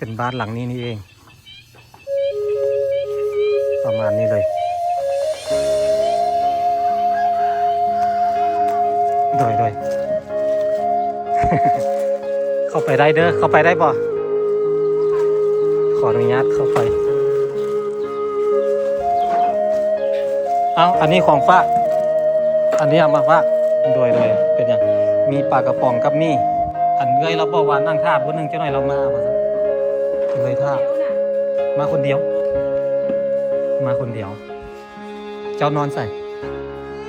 ເປັນບ້ານຫຼັງນີ້ນີ້ເອງ ປະມານນີ້ເລີຍ. ໂດຍ ໂດຍ ເຂົ້າໄປໄດ້ເດີ ເຂົ້າໄປໄດ້ບໍ່? ຂໍອະນຸຍາດເຂົ້າໄປ. ເອົ້າ ອັນນີ້ຂອງຝາກ ອັນນີ້ເອົາມາຝາກ. ໂດຍ ໂດຍ ເປັນຫຍັງ? ມີປາກະປ໋ອງກັບໝີ່. ອັນເອື້ອຍລາວບອກວ່ານັ່ງຖ້າຜູ້ໜຶ່ງ ຈັກໜ້ອຍລາວມາວ່າຊັ້ນ ເລີຍຖ້າ. ມາຄົນດຽວ? ມາຄົນດຽວ. ເຈົ້ານອນໃສ?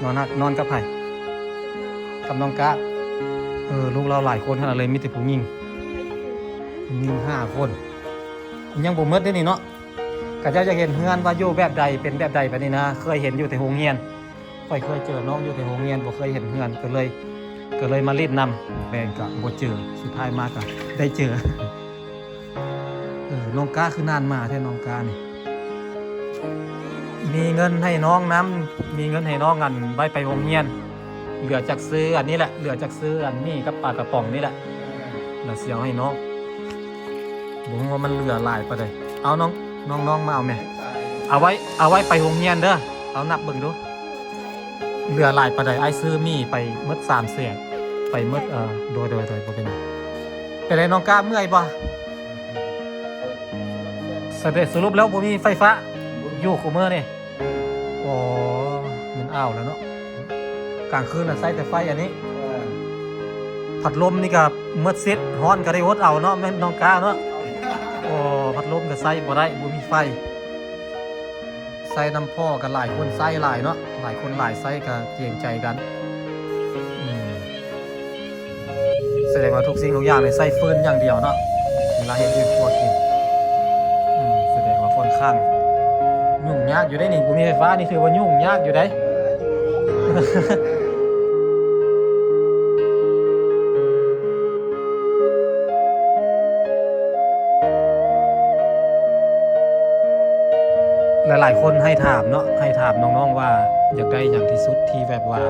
ນອນ ນອນກັບໃຜ? ກັບນ້ອງກ້າ. ເອີ ລູກລາວຫຼາຍຄົນຂະໜາດເລີຍ ມີແຕ່ຜູ້ຍິງ ຜູ້ຍິງຫ້າຄົນ. ຍັງບໍ່ໝົດເດ້ນີ້ເນາະ. ຂະເຈົ້າຢາກເຫັນເຮືອນວ່າຢູ່ແບບໃດ ເປັນແບບໃດບາດນີ້ນະ. ເຄີຍເຫັນຢູ່ແຕ່ໂຮງຮຽນ ຂ້ອຍເຄີຍເຈີນ້ອງຢູ່ແຕ່ໂຮງຮຽນ ບໍ່ເຄີຍເຫັນເຮືອນ ກໍເລີຍ ກໍເລີຍມາຫຼິ້ນນຳ. ແບງກະບໍ່ເຈີ ສຸດທ້າຍມາກະໄດ້ເຈີ. ເອີ ນ້ອງກ້າຄືນານມາແທ້ ນ້ອງກ້ານີ້. ມີເງິນໃຫ້ນ້ອງນຳ ມີເງິນໃຫ້ນ້ອງ ອັນ ໄວ້ໄປໂຮງຮຽນ. ເຫຼືອຈັກຊື້ອັນນີ້ແຫຼະ ເຫຼືອຈັກຊື້ອັນໝີ່ກັບປາກະປ໋ອງນີ້ແຫຼະ ແລ້ວຊິເອົາໃຫ້ນ້ອງ. ບໍ່ຮູ້ວ່າມັນເຫຼືອຫຼາຍປານໃດ. ເອົານ້ອງ ນ້ອງໆ ມາເອົາແມ. ເອົາໄວ້ ເອົາໄວ້ໄປໂຮງຮຽນເດີ. ເອົານັບເບິ່ງດູ ເຫຼືອຫຼາຍປານໃດ. ອ້າຍຊື້ໝີ່ໄປໝົດສາມແສນ ໄປໝົດ. ເອີ ໂດຍ ໂດຍ ໂດຍ ບໍ່ເປັນຫຍັງ. ເປັນໃດນ້ອງກ້າ ເມື່ອຍບໍ່? ສະເດັດ ສະຫຼຸບແລ້ວບໍ່ມີໄຟຟ້າຢູ່ຄູ່ມື້ນີ້? ອໍ ແມ່ນອ້າວແລ້ວເນາະ. ກາງຄືນລະໃຊ້ແຕ່ໄຟອັນນີ້. ເອີ ພັດລົມນີ້ກະໝົດສິດ ຮ້ອນກະໄດ້ອົດເອົາເນາະ ແມ່ນນ້ອງກ້າເນາະ. ອໍ ພັດລົມກະໃຊ້ບໍ່ໄດ້ ບໍ່ມີໄຟ. ໃຊ້ນຳພໍ່ກະຫຼາຍຄົນໃຊ້ຫຼາຍເນາະ ຫຼາຍຄົນຫຼາຍໃຊ້ກະເກງໃຈກັນ. ອືມ ສະແດງວ່າທຸກສິ່ງທຸກຢ່າງນີ້ໃຊ້ຟືນຢ່າງດຽວເນາະ ເວລາເຮັດຢູ່ຄົວກິນ. ອືມ ສະແດງວ່າຂ້ອນຂ້າງຫຍຸ້ງຍາກຢູ່ເດ້ນີ້ ບໍ່ມີໄຟຟ້ານີ້ຖືວ່າຫຍຸ້ງຍາກຢູ່ເດ້. ຫຼາຍໆຄົນໃຫ້ຖາມເນາະ ໃຫ້ຖາມນ້ອງໆວ່າຢາກໄດ້ຫຍັງທີ່ສຸດທີ່ແບບວ່າ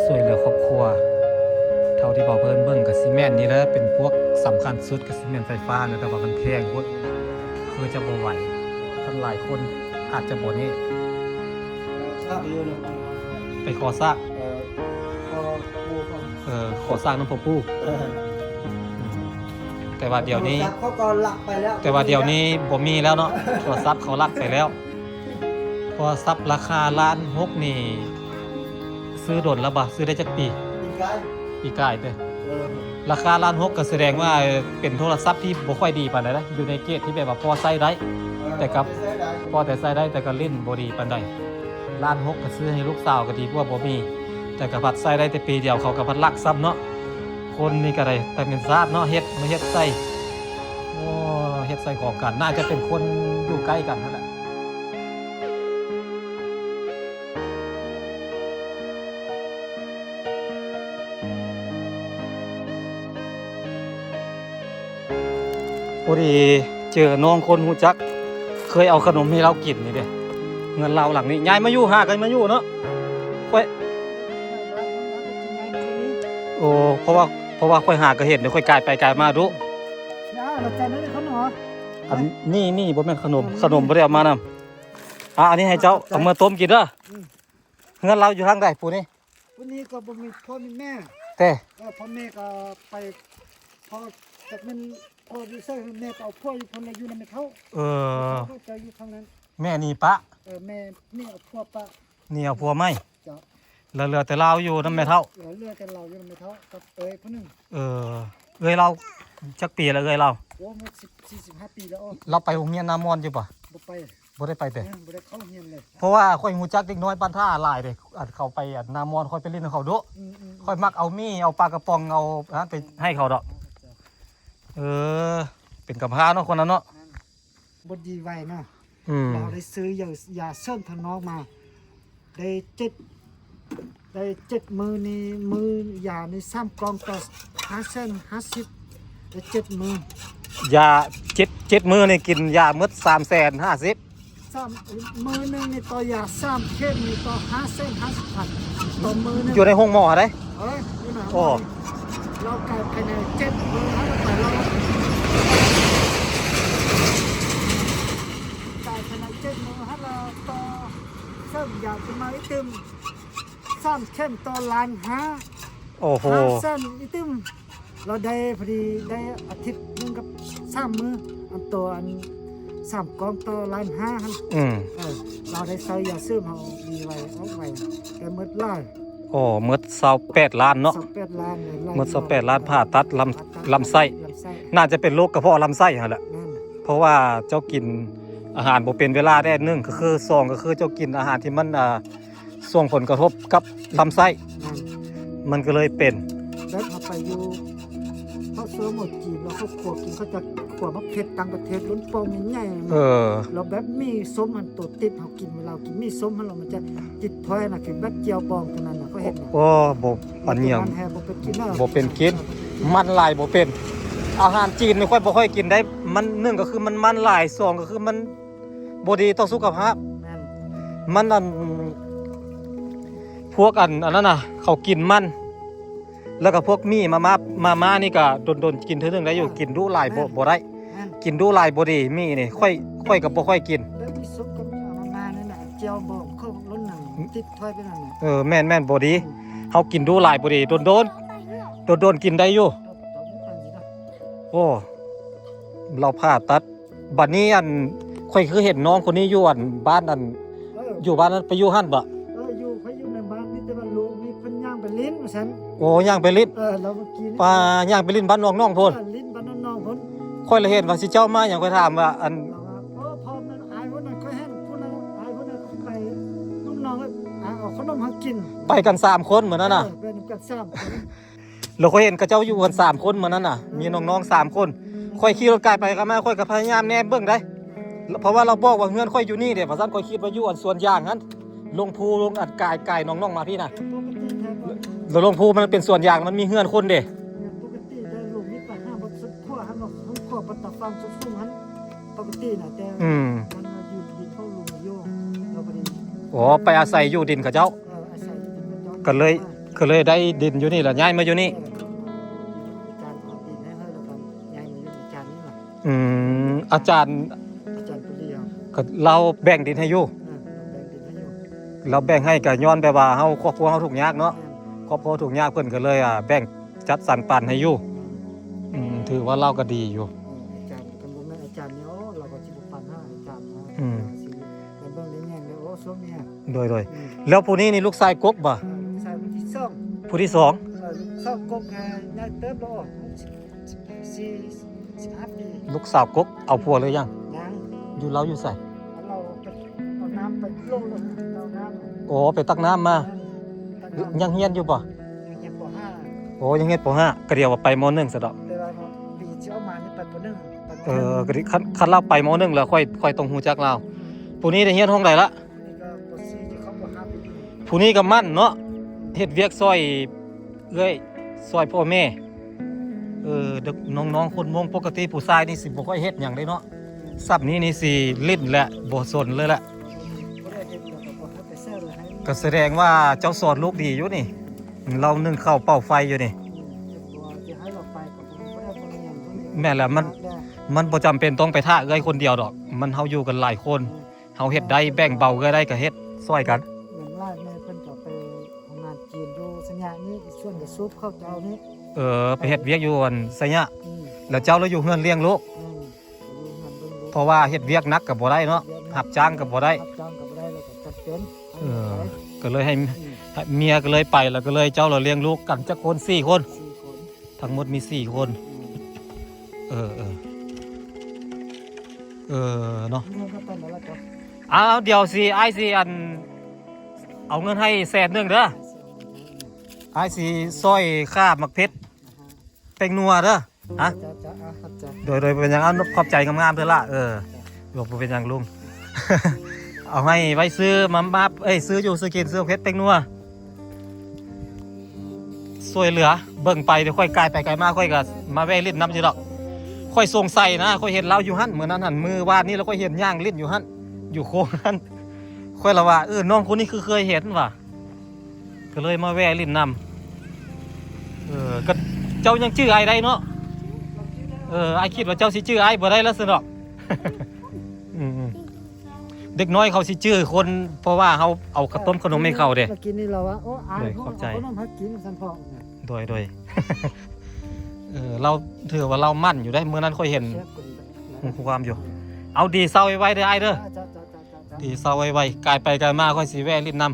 ຊ່ວຍເຫຼືອຄອບຄົວ. ເທົ່າທີ່ເວົ້າເພິ່ນເບິ່ງກະຊິແມ່ນນີ້ແຫຼະ ເປັນພວກສຳຄັນສຸດກະຊິແມ່ນໄຟຟ້າແຫຼະ ແຕ່ວ່າມັນແພງໂພດ ຄືຈະບໍ່ໄຫວ. ຄັນຫຼາຍຄົນອາດຈະບໍ່ນີ້ ເອີ ຊາກຢູ່ນະ ໄປຂໍຊາກ ເອີ ຂໍປູ່ເຂົາ ເອີ ຂໍຊາກນຳພໍ່ປູ່. ເອີ ອືມ ແຕ່ວ່າດຽວນີ້ ໂທລະສັບເຂົາກໍລັກໄປແລ້ວ ແຕ່ວ່າດຽວນີ້ບໍ່ມີແລ້ວເນາະ ໂທລະສັບເຂົາລັກໄປແລ້ວ. ໂທລະສັບລາຄາລ້ານຫົກນີ້ ຊື້ດົນແລ້ວບໍ່? ຊື້ໄດ້ຈັກປີ? ປີກາຍ ປີກາຍເດ້. ເອີ ລາຄາລ້ານຫົກກະສະແດງວ່າເປັນໂທລະສັບທີ່ບໍ່ຄ່ອຍດີປານໃດນະ ຢູ່ໃນເກດທີ່ແບບວ່າພໍໃຊ້ໄດ້. ເອີ ແຕ່ກະພໍແຕ່ໃຊ້ໄດ້ ແຕ່ກະຫຼິ້ນບໍ່ດີປານໃດ. ລ້ານຫົກກະຊື້ໃຫ້ລູກສາວກະດີກວ່າບໍ່ມີ ແຕ່ກະພັດໃຊ້ໄດ້ແຕ່ປີດຽວ ເຂົາກະພັດລັກຊ້ຳເນາະ. ຄົນນີ້ກະໄດ້ແຕ່ແມ່ນຊາດເນາະ ເຮັດ ມາເຮັດໃສ່. ໂອ້ ເຮັດໃສ່ຂອງກັນ ໜ້າຈະເປັນຄົນຢູ່ໃກ້ກັນຫັ້ນແຫຼະ. ພໍດີເຈີນ້ອງຄົນຮູ້ຈັກ ເຄີຍເອົາຂະໜົມໃຫ້ລາວກິນນີ້ເດ້. ເຮືອນລາວຫຼັງນີ້ ຍ້າຍມາຢູ່ ຫາກັນມາຢູ່ເນາະ. ຂ້ອຍ ໂອ້ ເພາະວ່າ ເພາະວ່າຂ້ອຍຫາກະເຫັນ ຂ້ອຍກາຍໄປກາຍມາດຸ. ອັນນີ້ ນີ້ບໍ່ແມ່ນຂະໜົມ ຂະໜົມບໍ່ໄດ້ເອົາມານຳ. ອ່າ ອັນນີ້ໃຫ້ເຈົ້າ ເອົາເມືອຕົ້ມກິນເດີ. ອືມ ເຮືອນລາວຢູ່ທາງໃດຜູ້ນີ້? ຜູ້ນີ້ກໍບໍ່ມີພໍ່ມີແມ່ ແຕ່ ເອີ ພໍ່ແມ່ກໍໄປ ພໍ່ຈັກແມ່ນພໍ່ຢູ່ໃສ ແມ່ກໍເອົາຜົວຢູ່ພຸ້ນລະ ຢູ່ນຳແມ່ເຖົ້າ. ເອີ ເຈົ້າຢູ່ທາງນັ້ນ ແມ່ໜີປະ. ເອີ ແມ່ໜີເອົາຜົວປະ ໜີເອົາຜົວໃໝ່. ເຈົ້າ ແລ້ວເຫຼືອແຕ່ລາວຢູ່ນຳແມ່ເຖົ້າ. ເອີ ເຫຼືອແຕ່ລາວຢູ່ນຳແມ່ເຖົ້າກັບເອື້ອຍຜູ້ໜຶ່ງ. ເອີ ເອື້ອຍລາວຈັກປີລະ ເອື້ອຍລາວ? ໂອ້ ໝົດສິບ ສີ່ສິບຫ້າປີແລ້ວ. ລາວໄປໂຮງຮຽນນາມອນຢູ່ບໍ່? ບໍ່ໄປ. ບໍ່ໄດ້ໄປເດ້. ເອີ ບໍ່ໄດ້ເຂົ້າຮຽນເລີຍ ເພາະວ່າຂ້ອຍຮູ້ຈັກເດັກນ້ອຍບ້ານທ່າຫຼາຍເດ້ ອັນເຂົາໄປ ອັນ ນາມອນ ຂ້ອຍໄປຫຼິ້ນນຳເຂົາດຸ. ອືມໆໆ ຂ້ອຍມັກເອົາໝີ່ ເອົາປາກະປ໋ອງ ເອົາ ອາ ໄປໃຫ້ເຂົາດອກ. ເອີ ເອີ ເປັນກຳພ້າເນາະ ຄົນນັ້ນເນາະ. ແມ່ນ ບໍ່ດີໄວເນາະ. ອືມ ລາວໄດ້ຊື້ຢາ ຢາເສີມທາງນອກມາ ໄດ້ເຈັດ ໄດ້ເຈັດມື້ນີ້ ມື້ ຢານີ້ສາມກ່ອງກໍຫ້າແສນຫ້າສິບ ໄດ້ເຈັດມື້. ຢາເຈັດ ເຈັດມື້ນີ້ກິນຢາໝົດສາມແສນຫ້າສິບ. ສາມ ມື້ໜຶ່ງນີ້ຕໍ່ຢາສາມເຂັມນີ້ຕໍ່ຫ້າແສນຫ້າສິບພັນຕໍ່ມື້ໜຶ່ງ ຢູ່ໃນໂຮງໝໍຫັ້ນເດ້. ເອີ ຢູ່ນະ ໂອ້ ລາວກາຍພາຍໃນເຈັດມື້ ເຮົາໄປລາວ ສາມເຂັມຕໍ່ລ້ານຫ້າ. ໂອ້ໂຫ ຫ້າແສນອີ່ຕື່ມ. ລາວໄດ້ພໍດີໄດ້ອາທິດໜຶ່ງກັບສາມມື້ ອັນໂຕອັນສາມກ່ອງຕໍ່ລ້ານຫ້າຫັ້ນ. ອືມ ເອີ ລາວໄດ້ໃຊ້ຢາເສີມເຮົາດີໄວອອກໄວ ແຕ່ໝົດຫຼາຍ. ໂອ້ ໝົດຊາວແປດລ້ານເນາະ. ຊາວແປດລ້ານເລີຍ ໝົດຊາວແປດລ້ານ ຜ່າຕັດລຳ ລຳໄສ້ ລຳໄສ້ ໜ້າຈະເປັນໂລກກະເພາະລຳໄສ້ຫັ້ນແຫຼະ. ແມ່ນ ເພາະວ່າເຈົ້າກິນອາຫານບໍ່ເປັນເວລາແດ່ໜຶ່ງ ກໍຄື ສອງ ກໍຄືເຈົ້າກິນອາຫານທີ່ມັນ ອ່າ ສົ່ງຜົນກະທົບກັບລຳໄສ້. ແມ່ນ ມັນກໍເລີຍເປັນ ແບບເຮົາໄປຢູ່ພາກສ່ວນໝໍຈີນ ແລ້ວເຂົາຂົ້ວກິນ ເຂົາຈະຂົ້ວໝາກເຜັດຕ່າງປະເທດ ລົ້ນປ່ອງໃຫຍ່ໆ. ເອີ ແລ້ວແບບໝີ່ສົ້ມຫັ້ນ ໂຕຕິດ ເຮົາກິນ ເວລາເຮົາກິນໝີ່ສົ້ມຫັ້ນ ແລ້ວມັນຈະຕິດຖ້ອຍນະ ຄືແບບແຈ່ວບອງຕົວນັ້ນນະ ເຂົາເຮັດນະ. ໂອ້ ບໍ່ ອັນຫຍັງ ບໍ່ເປັນກິນ ມັນຫຼາຍບໍ່ເປັນ. ອາຫານຈີນນີ້ຂ້ອຍບໍ່ຄ່ອຍກິນໄດ໋ ມັນ ໜຶ່ງກໍຄືມັນມັນຫຼາຍ ສອງກໍຄືມັນ ບໍ່ດີຕໍ່ສຸຂະພາບ. ແມ່ນ ມັນອັນ ພວກອັນ ອັນນັ້ນນະ ເຂົາກິນມັນ ແລ້ວກໍພວກໝີ່ມາ ມາ ມາມ່ານີ້ກໍດົນໆກິນເທື່ອໜຶ່ງໄດ້ຢູ່. ອ່າ ກິນດຸຫຼາຍບໍ່ ແມ່ນ ບໍ່ໄດ້. ແມ່ນ ກິນດຸຫຼາຍບໍ່ດີ ໝີ່ນີ້ ຂ້ອຍ ຂ້ອຍກໍບໍ່ຄ່ອຍກິນ. ແລ້ວມີຊຸບກັບມາມ່ານັ້ນນະ ແຈ່ວບອງເຂົາລົດໜັງ ອືມ ຕິດຖ້ອຍໄປນັ້ນນະ. ເອີ ແມ່ນໆ ບໍ່ດີ. ອືມ ເຮົາກິນດຸຫຼາຍບໍ່ດີ ດົນໆ ດົນໆກິນໄດ້ຢູ່. ໂອ້ ລາວຜ່າຕັດ ບັດນີ້ອັນ ຂ້ອຍຄືເຫັນນ້ອງຄົນນີ້ຢູ່ອັນ ບ້ານອັນ ເອີ ຢູ່ບ້ານນັ້ນ ໄປຢູ່ຫັ້ນບໍ? ເອີ ຢູ່ ຂ້ອຍຢູ່ໃນບ້ານນີ້ ແຕ່ວ່າລູກນີ້ເພິ່ນຍ່າງໄປຫຼິ້ນວ່າຊັ້ນ. ໂອ້ ຍ່າງໄປຫຼິ້ນ. ເອີ ລາວເມື່ອກີ້ນີ້ ປາ ຍ່າງໄປຫຼິ້ນບ້ານນ້ອງໆພຸ້ນ. ເອີ ຫຼິ້ນບ້ານນ້ອງໆພຸ້ນ. ຂ້ອຍລະເຫັນວ່າຊິເຈົ້າມາຫຍັງ ຂ້ອຍຖາມວ່າອັນ ລາວວ່າ ໂອ້ ພໍ່ແມ່ນອ້າຍຄົນນັ້ນ ຂ້ອຍເຫັນຜູ້ນັ້ນ ອ້າຍຄົນນັ້ນໄປ ລູກນ້ອງ ເອີ ເອົາຂະໜົມໃຫ້ກິນ. ໄປກັນສາມຄົນມື້ນັ້ນນະ. ເອີ ໄປນຳກັນສາມຄົນ. ແລ້ວຂ້ອຍເຫັນເຂົາເຈົ້າຢູ່ກັນສາມຄົນມື້ນັ້ນນະ ມີນ້ອງໆສາມຄົນ. ຂ້ອຍຂີ່ລົດກາຍໄປກາຍມາ ຂ້ອຍກໍພະຍາຍາມແນມເບິ່ງໄດ໋ ເພາະວ່າລາວບອກວ່າເຮືອນຂ້ອຍຢູ່ນີ້ເດ້ ວ່າຊັ້ນ. ຂ້ອຍຄິດວ່າຢູ່ອັນສວນຢາງຫັ້ນ ລົງພູ ລົງອັນກາຍ ກາຍນ້ອງໆມາພີ້ນະ. ແລ້ວລົງພູມັນເປັນສວນຢາງ ມັນມີເຮືອນຄົນເດ້. ປົກກະຕິແຕ່ລົງນີ້ໄປຫາບັດສຸດຂົວຫັ້ນເນາະ ສຸດຂົວບັດຕາຝັ່ງສຸດສູງຫັ້ນ ປົກກະຕິນະ ແຕ່ ອືມ ມັນມາຢູ່ທີ່ເຂົາລົງຢູ່ ແລ້ວບັດນີ້ ອໍ ໄປອາໄສຢູ່ດິນເຂົາເຈົ້າ. ເອີ ອາໄສຢູ່ດິນເຂົາເຈົ້າ ກໍເລີຍ ກໍເລີຍໄດ້ດິນຢູ່ນີ້ລະ ຍ້າຍມາຢູ່ນີ້. ເອີ ອາຈານເອົາດິນໃຫ້ເຮົາ ແລ້ວກໍຍ້າຍມາຢູ່ອາຈານນີ້ລະ. ອືມ ອາຈານ ອາຈານປຸລີ ກໍລາວແບ່ງດິນໃຫ້ຢູ່. ເອີ ລາວແບ່ງດິນໃຫ້ຢູ່ ລາວແບ່ງໃຫ້ກໍຍ້ອນແບບວ່າເຮົາ ຄອບຄົວເຮົາທຸກຍາກເນາະ. ແມ່ນ ຄອບຄົວທຸກຍາກ ເພິ່ນກໍເລີຍ ອ່າ ແບ່ງຈັດສັນປັນໃຫ້ຢູ່. ອືມ ອືມ ຖືວ່າລາວກໍດີຢູ່. ເອີ ອາຈານ ຄັນບໍ່ແມ່ນອາຈານນີ້ ໂອ້ ລາວກໍຊິບໍ່ປັນໃຫ້ອາຈານເນາະ. ອືມ ຊິໄດ້ເບິ່ງໄດ້ແຍງເດ້ ໂອ້ ຊ່ວງນີ້. ໂດຍໆ ອືມ ແລ້ວຜູ້ນີ້ນີ້ລູກຊາຍກົກບໍ່? ເອີ ລູກຊາຍຜູ້ທີສອງ ຜູ້ທີສອງ. ເອີ ລູກສາວກົກກໍໃຫຍ່ເຕີບແລ້ວ ສິບສີ່ ສິບຫ້າປີ. ລູກສາວກົກເອົາຜົວຫຼືຍັງ? ຍັງ. ຢູ່ ລາວຢູ່ໃສ? ລາວໄປເອົານ້ຳໄປໂລດ ເອົານ້ຳ. ໂອ້ ໄປຕັກນ້ຳມາ. ແມ່ນ ຕັກນ້ຳ. ຍັງຮຽນຢູ່ບໍ່? ຍັງຮຽນ ປໍຫ້າ. ໂອ້ ຍັງຮຽນ ປໍຫ້າ ກໍດຽວວ່າໄປ ມໍໜຶ່ງ ຊະດອກ. ແຕ່ວ່າປີທີ່ອອກມານີ້ໄປ ປໍໜຶ່ງ ໄປ ມໍໜຶ່ງ. ເອີ ກໍດີ ຄັນ ຄັນລາວໄປ ມໍໜຶ່ງ ແລ້ວ ຂ້ອຍ ຂ້ອຍຕ້ອງຮູ້ຈັກລາວ. ອືມ ຜູ້ນີ້ໄດ້ຮຽນຫ້ອງໃດລະ? ຜູ້ນີ້ກໍ ປໍສີ່ ຊິເຂົ້າ ປໍຫ້າປີ. ຜູ້ນີ້ກໍໝັ້ນເນາະ ເຮັດວຽກຊ່ອຍເອື້ອຍ ຊ່ອຍພໍ່ແມ່. ເອີ ເດັກນ້ອງໆຄົນມົ້ງ ປົກກະຕິຜູ້ຊາຍນີ້ຊິບໍ່ຄ່ອຍເຮັດຫຍັງເດ້ເນາະ. ສັບນີ້ນີ້ຊິຫຼິ້ນແຫຼະ ບໍ່ສົນເລີຍແຫຼະ. ບໍ່ໄດ້ເຮັດແລ້ວກໍບໍ່ຮັບໄປໃຊ້ເລີຍໃຫ້. ກໍສະແດງວ່າເຈົ້າສອນລູກດີຢູ່ນີ້. ລາວໜຶ້ງເຂົ້າເປົ່າໄຟຢູ່ນີ້. ອືມ ຈະບໍ່ ຈະໃຫ້ລາວໄປກໍບໍ່ໄດ້ ບໍ່ມີຫຍັງ. ແມ່ນແຫຼະ ມັນ ມັນບໍ່ຈຳເປັນຕ້ອງໄປຖ້າເອື້ອຍຄົນດຽວດອກ ມັນ ເຮົາຢູ່ກັນຫຼາຍຄົນ. ອືມ ເຮົາເຮັດໄດ້ ແບ່ງເບົາເອື້ອຍໄດ້ກໍເຮັດຊ່ອຍກັນ. ແມ່ນຫຼາຍ ແມ່ເພິ່ນກໍໄປໂຮງງານຈີນຢູ່ໄຊຍະນີ້ ສ່ວນກະສູບເຂົາເຈົ້ານີ້. ເອີ ໄປເຮັດວຽກຢູ່ອັນໄຊຍະ. ອືມ ແລ້ວເຈົ້າລະຢູ່ເຮືອນລ້ຽງລູກ. ແມ່ນ ຢູ່ເຮືອນເບິ່ງລູກ ເພາະວ່າເຮັດວຽກໜັກກໍບໍ່ໄດ້ເນາະ. ວຽກໜັກ ຮັບຈ້າງກໍບໍ່ໄດ້. ຮັບຈ້າງກໍບໍ່ໄດ້ ແລ້ວກໍຈຳເປັນ. ເອີ ກໍເລີຍໃຫ້ ອືມ ໃຫ້ເມຍກໍເລີຍໄປ ແລ້ວກໍເລີຍເຈົ້າລະລ້ຽງລູກກັນຈັກຄົນ? ສີ່ຄົນ. ສີ່ຄົນ. ທັງໝົດມີສີ່ຄົນ. ອືມ ເອີ ເອີ ເອີ ເນາະ. ເງິນກໍຕອນນັ້ນລະກໍ ອ້າວ ດຽວຊິ ອ້າຍຊິ ອັນ ເອົາເງິນໃຫ້ແສນໜຶ່ງເດີ. ອ້າຍຊິຊ່ອຍຄ່າໝາກເຜັດ ອ່າຮະ ແປ້ງນົວເດີ. ຮະ? ຈ້າ ຈ້າ ອ່າ ຂອບໃຈ. ໂດຍ ໂດຍ ບໍ່ເປັນຫຍັງ. ເອົາ ຂອບໃຈງາມໆເດີລະ. ເອີ ບໍ່ເປັນຫຍັງລຸງ. ເອົາໃຫ້ໄວ້ຊື້ມາ ມາ ເອີຍ ຊື້ຢູ່ຊື້ກິນ ຊື້ເຜັດແປ້ງນົວ ຊ່ວຍເຫຼືອ. ເບິ່ງໄປ ດຽວຂ້ອຍກາຍໄປກາຍມາ ຂ້ອຍກໍມາແວ່ຫຼິ້ນນຳຢູ່ດອກ. ຂ້ອຍສົງໄສນະ ຂ້ອຍເຫັນລາວຢູ່ຫັ້ນ ມື້ນັ້ນຫັ້ນ ມື້ວານນີ້ລະ ຂ້ອຍເຫັນຍ່າງຫຼິ້ນຢູ່ຫັ້ນ ຢູ່ໂຄງຫັ້ນ. ຂ້ອຍລະວ່າ ເອີ ນ້ອງຄົນນີ້ຄືເຄີຍເຫັນວ່າ ກໍເລີຍມາແວ່ຫຼິ້ນນຳ. ເອີ ກໍເຈົ້າຍັງຈື່ອ້າຍໄດ້ເນາະ. ເອີ ອ້າຍຄິດວ່າເຈົ້າຊິຈື່ອ້າຍບໍ່ໄດ້ລະຊັ້ນດອກ. ອືມ ເດັກນ້ອຍເຂົາຊິຈື່ຄົນ ເພາະວ່າເຮົາເອົາເຂົ້າຕົ້ມເຂົ້າໜົມໃຫ້ເຂົາເດ້. ເອີ ເມື່ອກີ້ນີ້ລາວວ່າ ໂອ້ ອາຍ ໂດຍ ເຂົາ ຂອບໃຈ ເອົາເຂົ້າໜົມໃຫ້ກິນ ຊັ້ນເພາະ. ໂດຍ ໂດຍ ເອີ ລາວຖືວ່າລາວໝັ້ນຢູ່ເດ້. ມື້ນັ້ນຂ້ອຍເຫັນ ແຊບກວ່ານີ້ ຮູ້ຄວາມຢູ່. ເອົາ ດີເຊົາໄວໆເດີອ້າຍເດີ. ເຈົ້າ ເຈົ້າ ເຈົ້າ ເຈົ້າ ດີເຊົາໄວໆ ກາຍໄປກາຍມາຂ້ອຍຊິແວ່ຫຼິ້ນນຳ.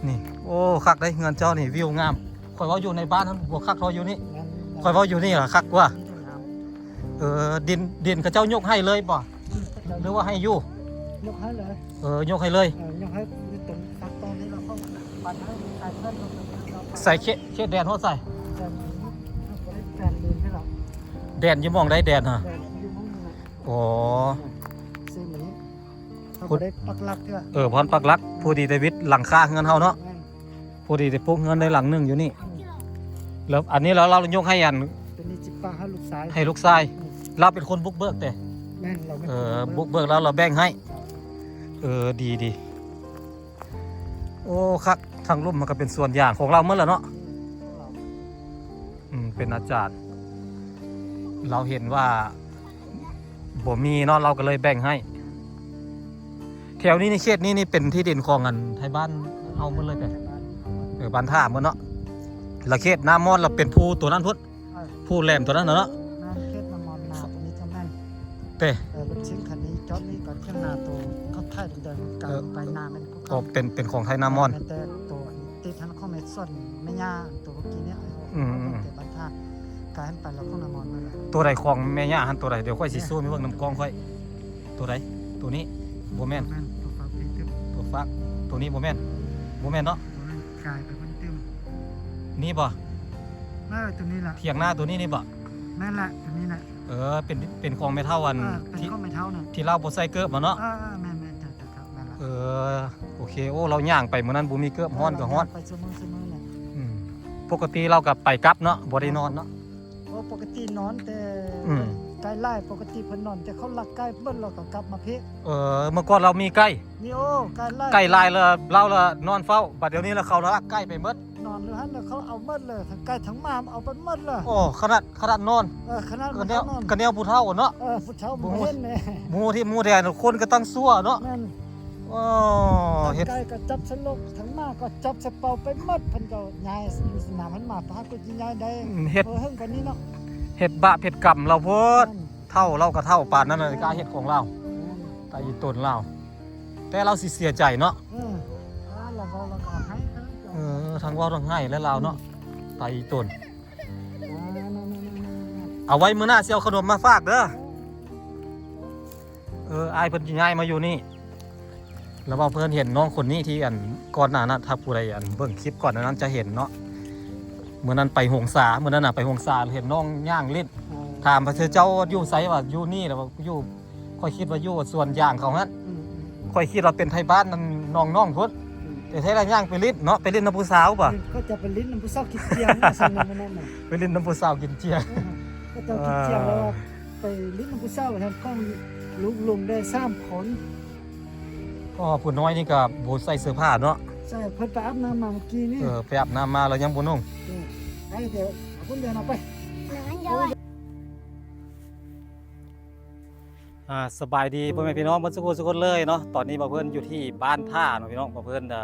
ນີ້ ໂອ້ ຄັກເດ້ເຮືອນເຈົ້ານີ້ ວິວງາມ. ຂ້ອຍເວົ້າຢູ່ໃນບ້ານຫັ້ນບໍ່ຄັກເທົ່າຢູ່ນີ້. ແມ່ນ ແມ່ນ ຂ້ອຍເວົ້າຢູ່ນີ້ລະຄັກກວ່າ. ນີ້ກໍງາມ. ເອີ ດິນ ດິນເຂົາເຈົ້າຍົກໃຫ້ເລີຍບໍ່ ຫຼືວ່າໃຫ້ຢູ່? ຍົກໃຫ້ເລີຍ. ເອີ ຍົກໃຫ້ເລີຍ. ເອີ ຍົກໃຫ້ຢູ່ຕົງຕັດຕໍ່ນີ້ລະເຂົ້າບ້ານເຮົາ ໃສ່ເຂດ ເຂດແດນຮອດໃສ? ແດນ ແດນ ແດນຢູ່ໝ່ອງໃດແດນຫະ? ແດນຢູ່ໝ່ອງນີ້. ອໍ ເສັ້ນນີ້ ເຮົາບໍ່ໄດ້ປັກຫຼັກເທື່ອ. ເອີ ບໍ່ທັນປັກຫຼັກ ພໍດີແຕ່ວິດຫຼັງຄາເຮືອນເຮົາເນາະ. ແມ່ນ ພໍດີໄດ້ປຸກເຮືອນໄດ້ຫຼັງໜຶ່ງຢູ່ນີ້. ອືມ ແລ້ວອັນນີ້ລາວ ລາວຍົກໃຫ້ອັນ ຕົວນີ້ຊິປະໃຫ້ລູກຊາຍ ໃຫ້ລູກຊາຍ. ອືມ ລາວເປັນຄົນບຸກເບີກແຕ່. ແມ່ນ ລາວເປັນ ເອີ ຄົນບຸກເບີກ ບຸກເບີກ ລາວ ລາວແບ່ງໃຫ້. ເອີ ດີ ດີ. ໂອ້ ຄັກ ທາງລຸ່ມມັນກໍເປັນສວນຢາງຂອງລາວໝົດລະເນາະ. ອືມ ຂອງລາວ. ອືມ ເປັນອາຈານ ລາວເຫັນວ່າບໍ່ມີເນາະ ລາວກໍເລີຍແບ່ງໃຫ້. ແຖວນີ້ນີ້ ເຂດນີ້ນີ້ເປັນທີ່ດິນຂອງອັນໄທບ້ານເຮົາໝົດເລີຍແຕ່. ເອີ ບ້ານທ່າໝົດເນາະ. ລະເຂດນ້ຳມ່ອນລະເປັນພູຕົວນັ້ນພຸ້ນ ເອີ ພູແຫຼມຕົວນັ້ນນະເນາະ. ແມ່ນ ເຂດນ້ຳມ່ອນນາຕົວນີ້ຈະແມ່ນ ເຕ ເອີ ລົດເຊນຄັນນີ້ຈອດນີ້ກໍຖຽງນາໂຕເຂົາໄຖແດງໆ ກາງ ເອີ ໄປນາແມ່ນ ກໍເປັນ ເປັນຂອງໄທນ້ຳມ່ອນ. ແມ່ນແຕ່ໂຕຕິດຫັ້ນຂອງແມ່ສວນແມ່ຍ່າ ໂຕເມື່ອກີ້ນີ້. ອືມ ແຕ່ບ້ານທ່າ ກາຍຫັ້ນໄປແລ້ວຂອງນ້ຳມ່ອນນັ້ນແຫຼະ. ໂຕໃດຂອງແມ່ຍ່າຫັ້ນ ໂຕໃດ? ດຽວຂ້ອຍຊິຊູມໃຫ້ເບິ່ງນຳກ້ອງຂ້ອຍ. ໂຕໃດ? ໂຕນີ້ບໍ່ແມ່ນ. ແມ່ນ ໂຕຟາກຕິດຕື່ມ ໂຕຟາກ. ໂຕນີ້ບໍ່ແມ່ນ. ບໍ່ແມ່ນເນາະ. ໂຕນັ້ນກາຍໄປພຸ້ນຕື່ມ. ນີ້ບໍ່? ເອີ ໂຕນີ້ລະ ຖຽງນາໂຕນີ້ນີ້ບໍ່? ແມ່ນລະ ໂຕນີ້ນະ. ເອີ ເປັນ ເປັນຂອງແມ່ເຖົ້າອັນ ເອີ ເປັນ ທີ່ ຂອງແມ່ເຖົ້ານະ ທີ່ລາວບໍ່ໃສ່ເກີບຫັ້ນເນາະ. ເອີ ເອີ ແມ່ນໆ ເຈົ້າໆ ແມ່ນລະ. ເອີ ໂອເຄ. ໂອ້ ລາວຍ່າງໄປມື້ນັ້ນບໍ່ມີເກີບ ເອີ ຮ້ອນກໍຮ້ອນ ໄປຊຸມື້ ຊຸມື້ແຫຼະ. ອືມ ປົກກະຕິລາວກໍໄປກັບເນາະ ບໍ່ໄດ້ນອນເນາະ. ໂອ້ ປົກກະຕິນອນແຕ່ ອືມ ໄກ່ຫຼາຍ ປົກກະຕິເພິ່ນນອນ ແຕ່ເຂົາລັກໄກ່ເບິດ ລາວກໍກັບມາພີ້. ເອີ ເມື່ອກ່ອນລາວມີໄກ່ ມີ ໂອ້ ໄກ່ຫຼາຍ ໄກ່ຫຼາຍລະ ລາວລະນອນເຝົ້າ. ບັດດຽວນີ້ລະເຂົາລະລັກໄກ່ໄປເບິດ ນອນຢູ່ຫັ້ນລະ ເຂົາເອົາເບິດເລີຍ ທັງໄກ່ທັງໝາເອົາໄປໝົດເລີຍ. ໂອ້ ຂະໜາດ ຂະໜາດນອນ ເອີ ຂະໜາດ ກະແນວ ມັນນອນ ກະແນວຜູ້ເຖົ້າເນາະ. ເອີ ຜູ້ເຖົ້າບໍ່ເຫັນແດ່ ໝູ່ທີ່ໝູ່ແດ່ ຄົນກໍຕັ້ງຊົ່ວເນາະ. ແມ່ນ ໂອ້ ທັງ ເຮັດ ໄກ່ກໍຈັບໃສ່ລົກ ທັງໝາກໍຈັບໃສ່ເປົາໄປໝົດ. ເພິ່ນກໍຍ້າຍຢູ່ສະໜາມຫັ້ນ ໝາປາກໍຊິຍ້າຍໄດ້ ອືມ ເຮັດ ເພິ່ນເຖິງປານນີ້ເນາະ ເຮັດບາບເຮັດກຳລາວໂພດ. ແມ່ນ ເຖົ້າລາວກໍເຖົ້າປານນັ້ນລະ ອືມ ກ້າເຮັດຂອງລາວ. ອືມ ຕາຍອີຕົນລາວ ແຕ່ລາວຊິເສຍໃຈເນາະ. ເອີ ລາວເວົ້າລາວກໍໄຫ້ ເອີ ທັງເວົ້າທັງໄຫ້ແລ້ວລາວເນາະ. ອືມ ຕາຍອີຕົນ. ເອົາໄວ້ມື້ໜ້າຊິເອົາຂະໜົມມາຝາກເດີ. ເອີ ອ້າຍເພິ່ນຊິຍ້າຍມາຢູ່ນີ້ ແລ້ວວ່າເພິ່ນເຫັນນ້ອງຄົນນີ້ທີ່ອັນກ່ອນໜ້ານັ້ນ ຖ້າຜູ້ໃດອັນເບິ່ງຄລິບກ່ອນໜ້ານັ້ນຈະເຫັນເນາະ. ມື້ນັ້ນໄປຫົງສາ ມື້ນັ້ນນະໄປຫົງສາເຫັນນ້ອງຍ່າງຫຼິ້ນ. ເອີ ຖາມວ່າເຈົ້າຢູ່ໃສ ວ່າຢູ່ນີ້ ແລ້ວວ່າຢູ່ ຂ້ອຍຄິດວ່າຢູ່ສວນຢາງເຂົາຫັ້ນ. ອືມໆ ຂ້ອຍຄິດວ່າເປັນໄທບ້ານນັ້ນ ນ້ອງໆພຸ້ນ. ອືມ ແຕ່ແທ້ລະຍ່າງໄປຫຼິ້ນເນາະ ໄປຫຼິ້ນນຳຜູ້ສາວບໍ່? ອືມ ເຂົາຈະໄປຫຼິ້ນນຳຜູ້ສາວກິນຈຽງ ຊັ້ນນັ້ນນັ້ນນະ ໄປຫຼິ້ນນຳຜູ້ສາວກິນຈຽງ. ເອີ ເຂົາເຈົ້າກິນຈຽງແລ້ວ ອ່າ ໄປຫຼິ້ນນຳຜູ້ສາວຫັ້ນ ຂອງລູກລຸງໄດ້ສາມຄົນ. ອໍ ຜູ້ນ້ອຍນີ້ກໍບໍ່ໃສ່ເສື້ອຜ້າເນາະ. ໃຊ່ ເພິ່ນໄປອາບນ້ຳມາເມື່ອກີ້ນີ້. ເອີ ໄປອາບນ້ຳມາແລ້ວຍັງບໍ່ນຸ່ງ. ເອີ ໄປ ດຽວເອົາເພິ່ນເດີນອອກໄປ. ອ່າ ສະບາຍດີພໍ່ແມ່ພີ່ນ້ອງເບິດສູ່ຜູ້ສູ່ຄົນເລີຍເນາະ. ຕອນນີ້ບ່າວເພິ່ນຢູ່ທີ່ບ້ານທ່າເນາະພີ່ນ້ອງ. ບ່າວເພິ່ນ ເອີ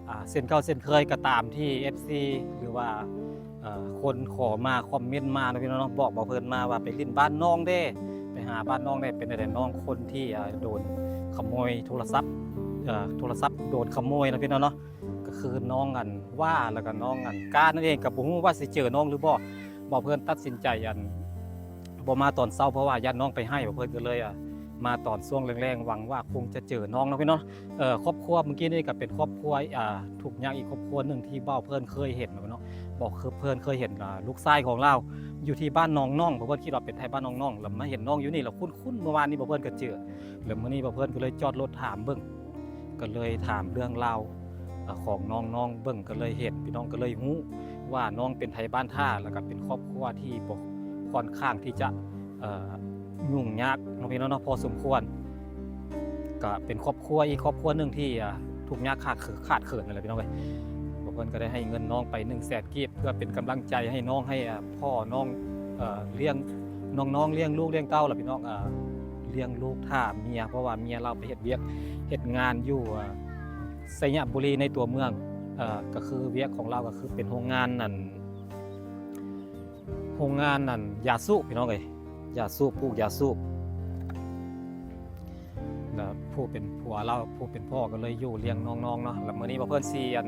ອ່າ ເຊັ່ນເກົ່າເຊັ່ນເຄີຍກໍຕາມທີ່ເອັຟຊີ ຫຼືວ່າ ເອີ ຄົນຂໍມາຄອມເມັນມາເນາະພີ່ນ້ອງເນາະ ບອກບ່າວເພິ່ນມາວ່າໄປຫຼິ້ນບ້ານນ້ອງແດ່ ໄປຫາບ້ານນ້ອງແດ່. ເປັນແນວໃດນ້ອງຄົນທີ່ ເອີ ໂດນຂະໂມຍໂທລະສັບ ເອີ ໂທລະສັບໂດນຂະໂມຍເນາະພີ່ນ້ອງເນາະ ກໍຄືນ້ອງອັນວ່າ ແລ້ວກໍນ້ອງອັນການັ້ນເອງ. ກໍບໍ່ຮູ້ວ່າຊິເຈີນ້ອງຫຼືບໍ່. ບ່າວເພິ່ນຕັດສິນໃຈອັນບໍ່ມາຕອນເຊົ້າ ເພາະວ່າຢ້ານນ້ອງໄປໄຫ້. ບ່າວເພິ່ນກໍເລີຍ ອ່າ ມາຕອນຊ່ວງແລງໆ ຫວັງວ່າຄົງຈະເຈີນ້ອງເນາະພີ່ນ້ອງ. ເອີ ຄອບຄົວເມື່ອກີ້ນີ້ກໍເປັນຄອບຄົວ ອ່າ ທຸກຍາກອີກຄອບຄົວໜຶ່ງທີ່ບ່າວເພິ່ນເຄີຍເຫັນເນາະ. ບ່າວເພິ່ນເຄີຍເຫັນ ອ່າ ລູກຊາຍຂອງລາວຢູ່ທີ່ບ້ານໜອງໜອງ. ບ່າວເພິ່ນຄິດວ່າເປັນໄທບ້ານໜອງໜອງ ແລ້ວມາເຫັນນ້ອງຢູ່ນີ້ ແລ້ວຄຸ້ນໆ ເມື່ອວານນີ້ບ່າວເພິ່ນກໍເຈີ ແລ້ວມື້ນີ້ບ່າວເພິ່ນກໍເລີຍຈອດລົດຖາມເບິ່ງ ກໍເລີຍຖາມເລື່ອງລາວ ເອີ ຂອງນ້ອງໆເບິ່ງ ກໍເລີຍເຫັນ ພີ່ນ້ອງກໍເລີຍຮູ້ວ່ານ້ອງເປັນໄທບ້ານທ່າ ແລ້ວກໍເປັນຄອບຄົວທີ່ບໍ່ ຄ່ອນຂ້າງທີ່ຈະ ເອີ ຫຍຸ້ງຍາກເນາະພີ່ນ້ອງເນາະ ພໍສົມຄວນ. ກໍເປັນຄອບຄົວອີກຄອບຄົວໜຶ່ງທີ່ ອ່າ ທຸກຍາກຂາດເຂີນ ຂາດເຂີນນັ້ນແຫຼະພີ່ນ້ອງເອີຍ. ພວກເພິ່ນກໍໄດ້ໃຫ້ເງິນນ້ອງໄປໜຶ່ງແສນກີບ ເພື່ອເປັນກຳລັງໃຈໃຫ້ນ້ອງ ໃຫ້ ເອີ ພໍ່ນ້ອງ ເອີ ລ້ຽງນ້ອງໆ ລ້ຽງລູກລ້ຽງເຕົ້າລະພີ່ນ້ອງ ເອີ ລ້ຽງລູກຖ້າເມຍ ເພາະວ່າເມຍລາວໄປເຮັດວຽກເຮັດງານຢູ່ ເອີ ໄຊຍະບູລີໃນຕົວເມືອງ ເອີ ກໍຄືວຽກຂອງລາວກໍຄືເປັນໂຮງງານນັ້ນ ໂຮງງານນັ້ນຢາສູບພີ່ນ້ອງເອີຍ ຢາສູບ ປູກຢາສູບ. ແລ້ວຜູ້ເປັນຜົວລາວ ຜູ້ເປັນພໍ່ກໍເລີຍຢູ່ລ້ຽງນ້ອງໆເນາະ. ແລ້ວມື້ນີ້ບ່າວເພິ່ນຊິ ອັນ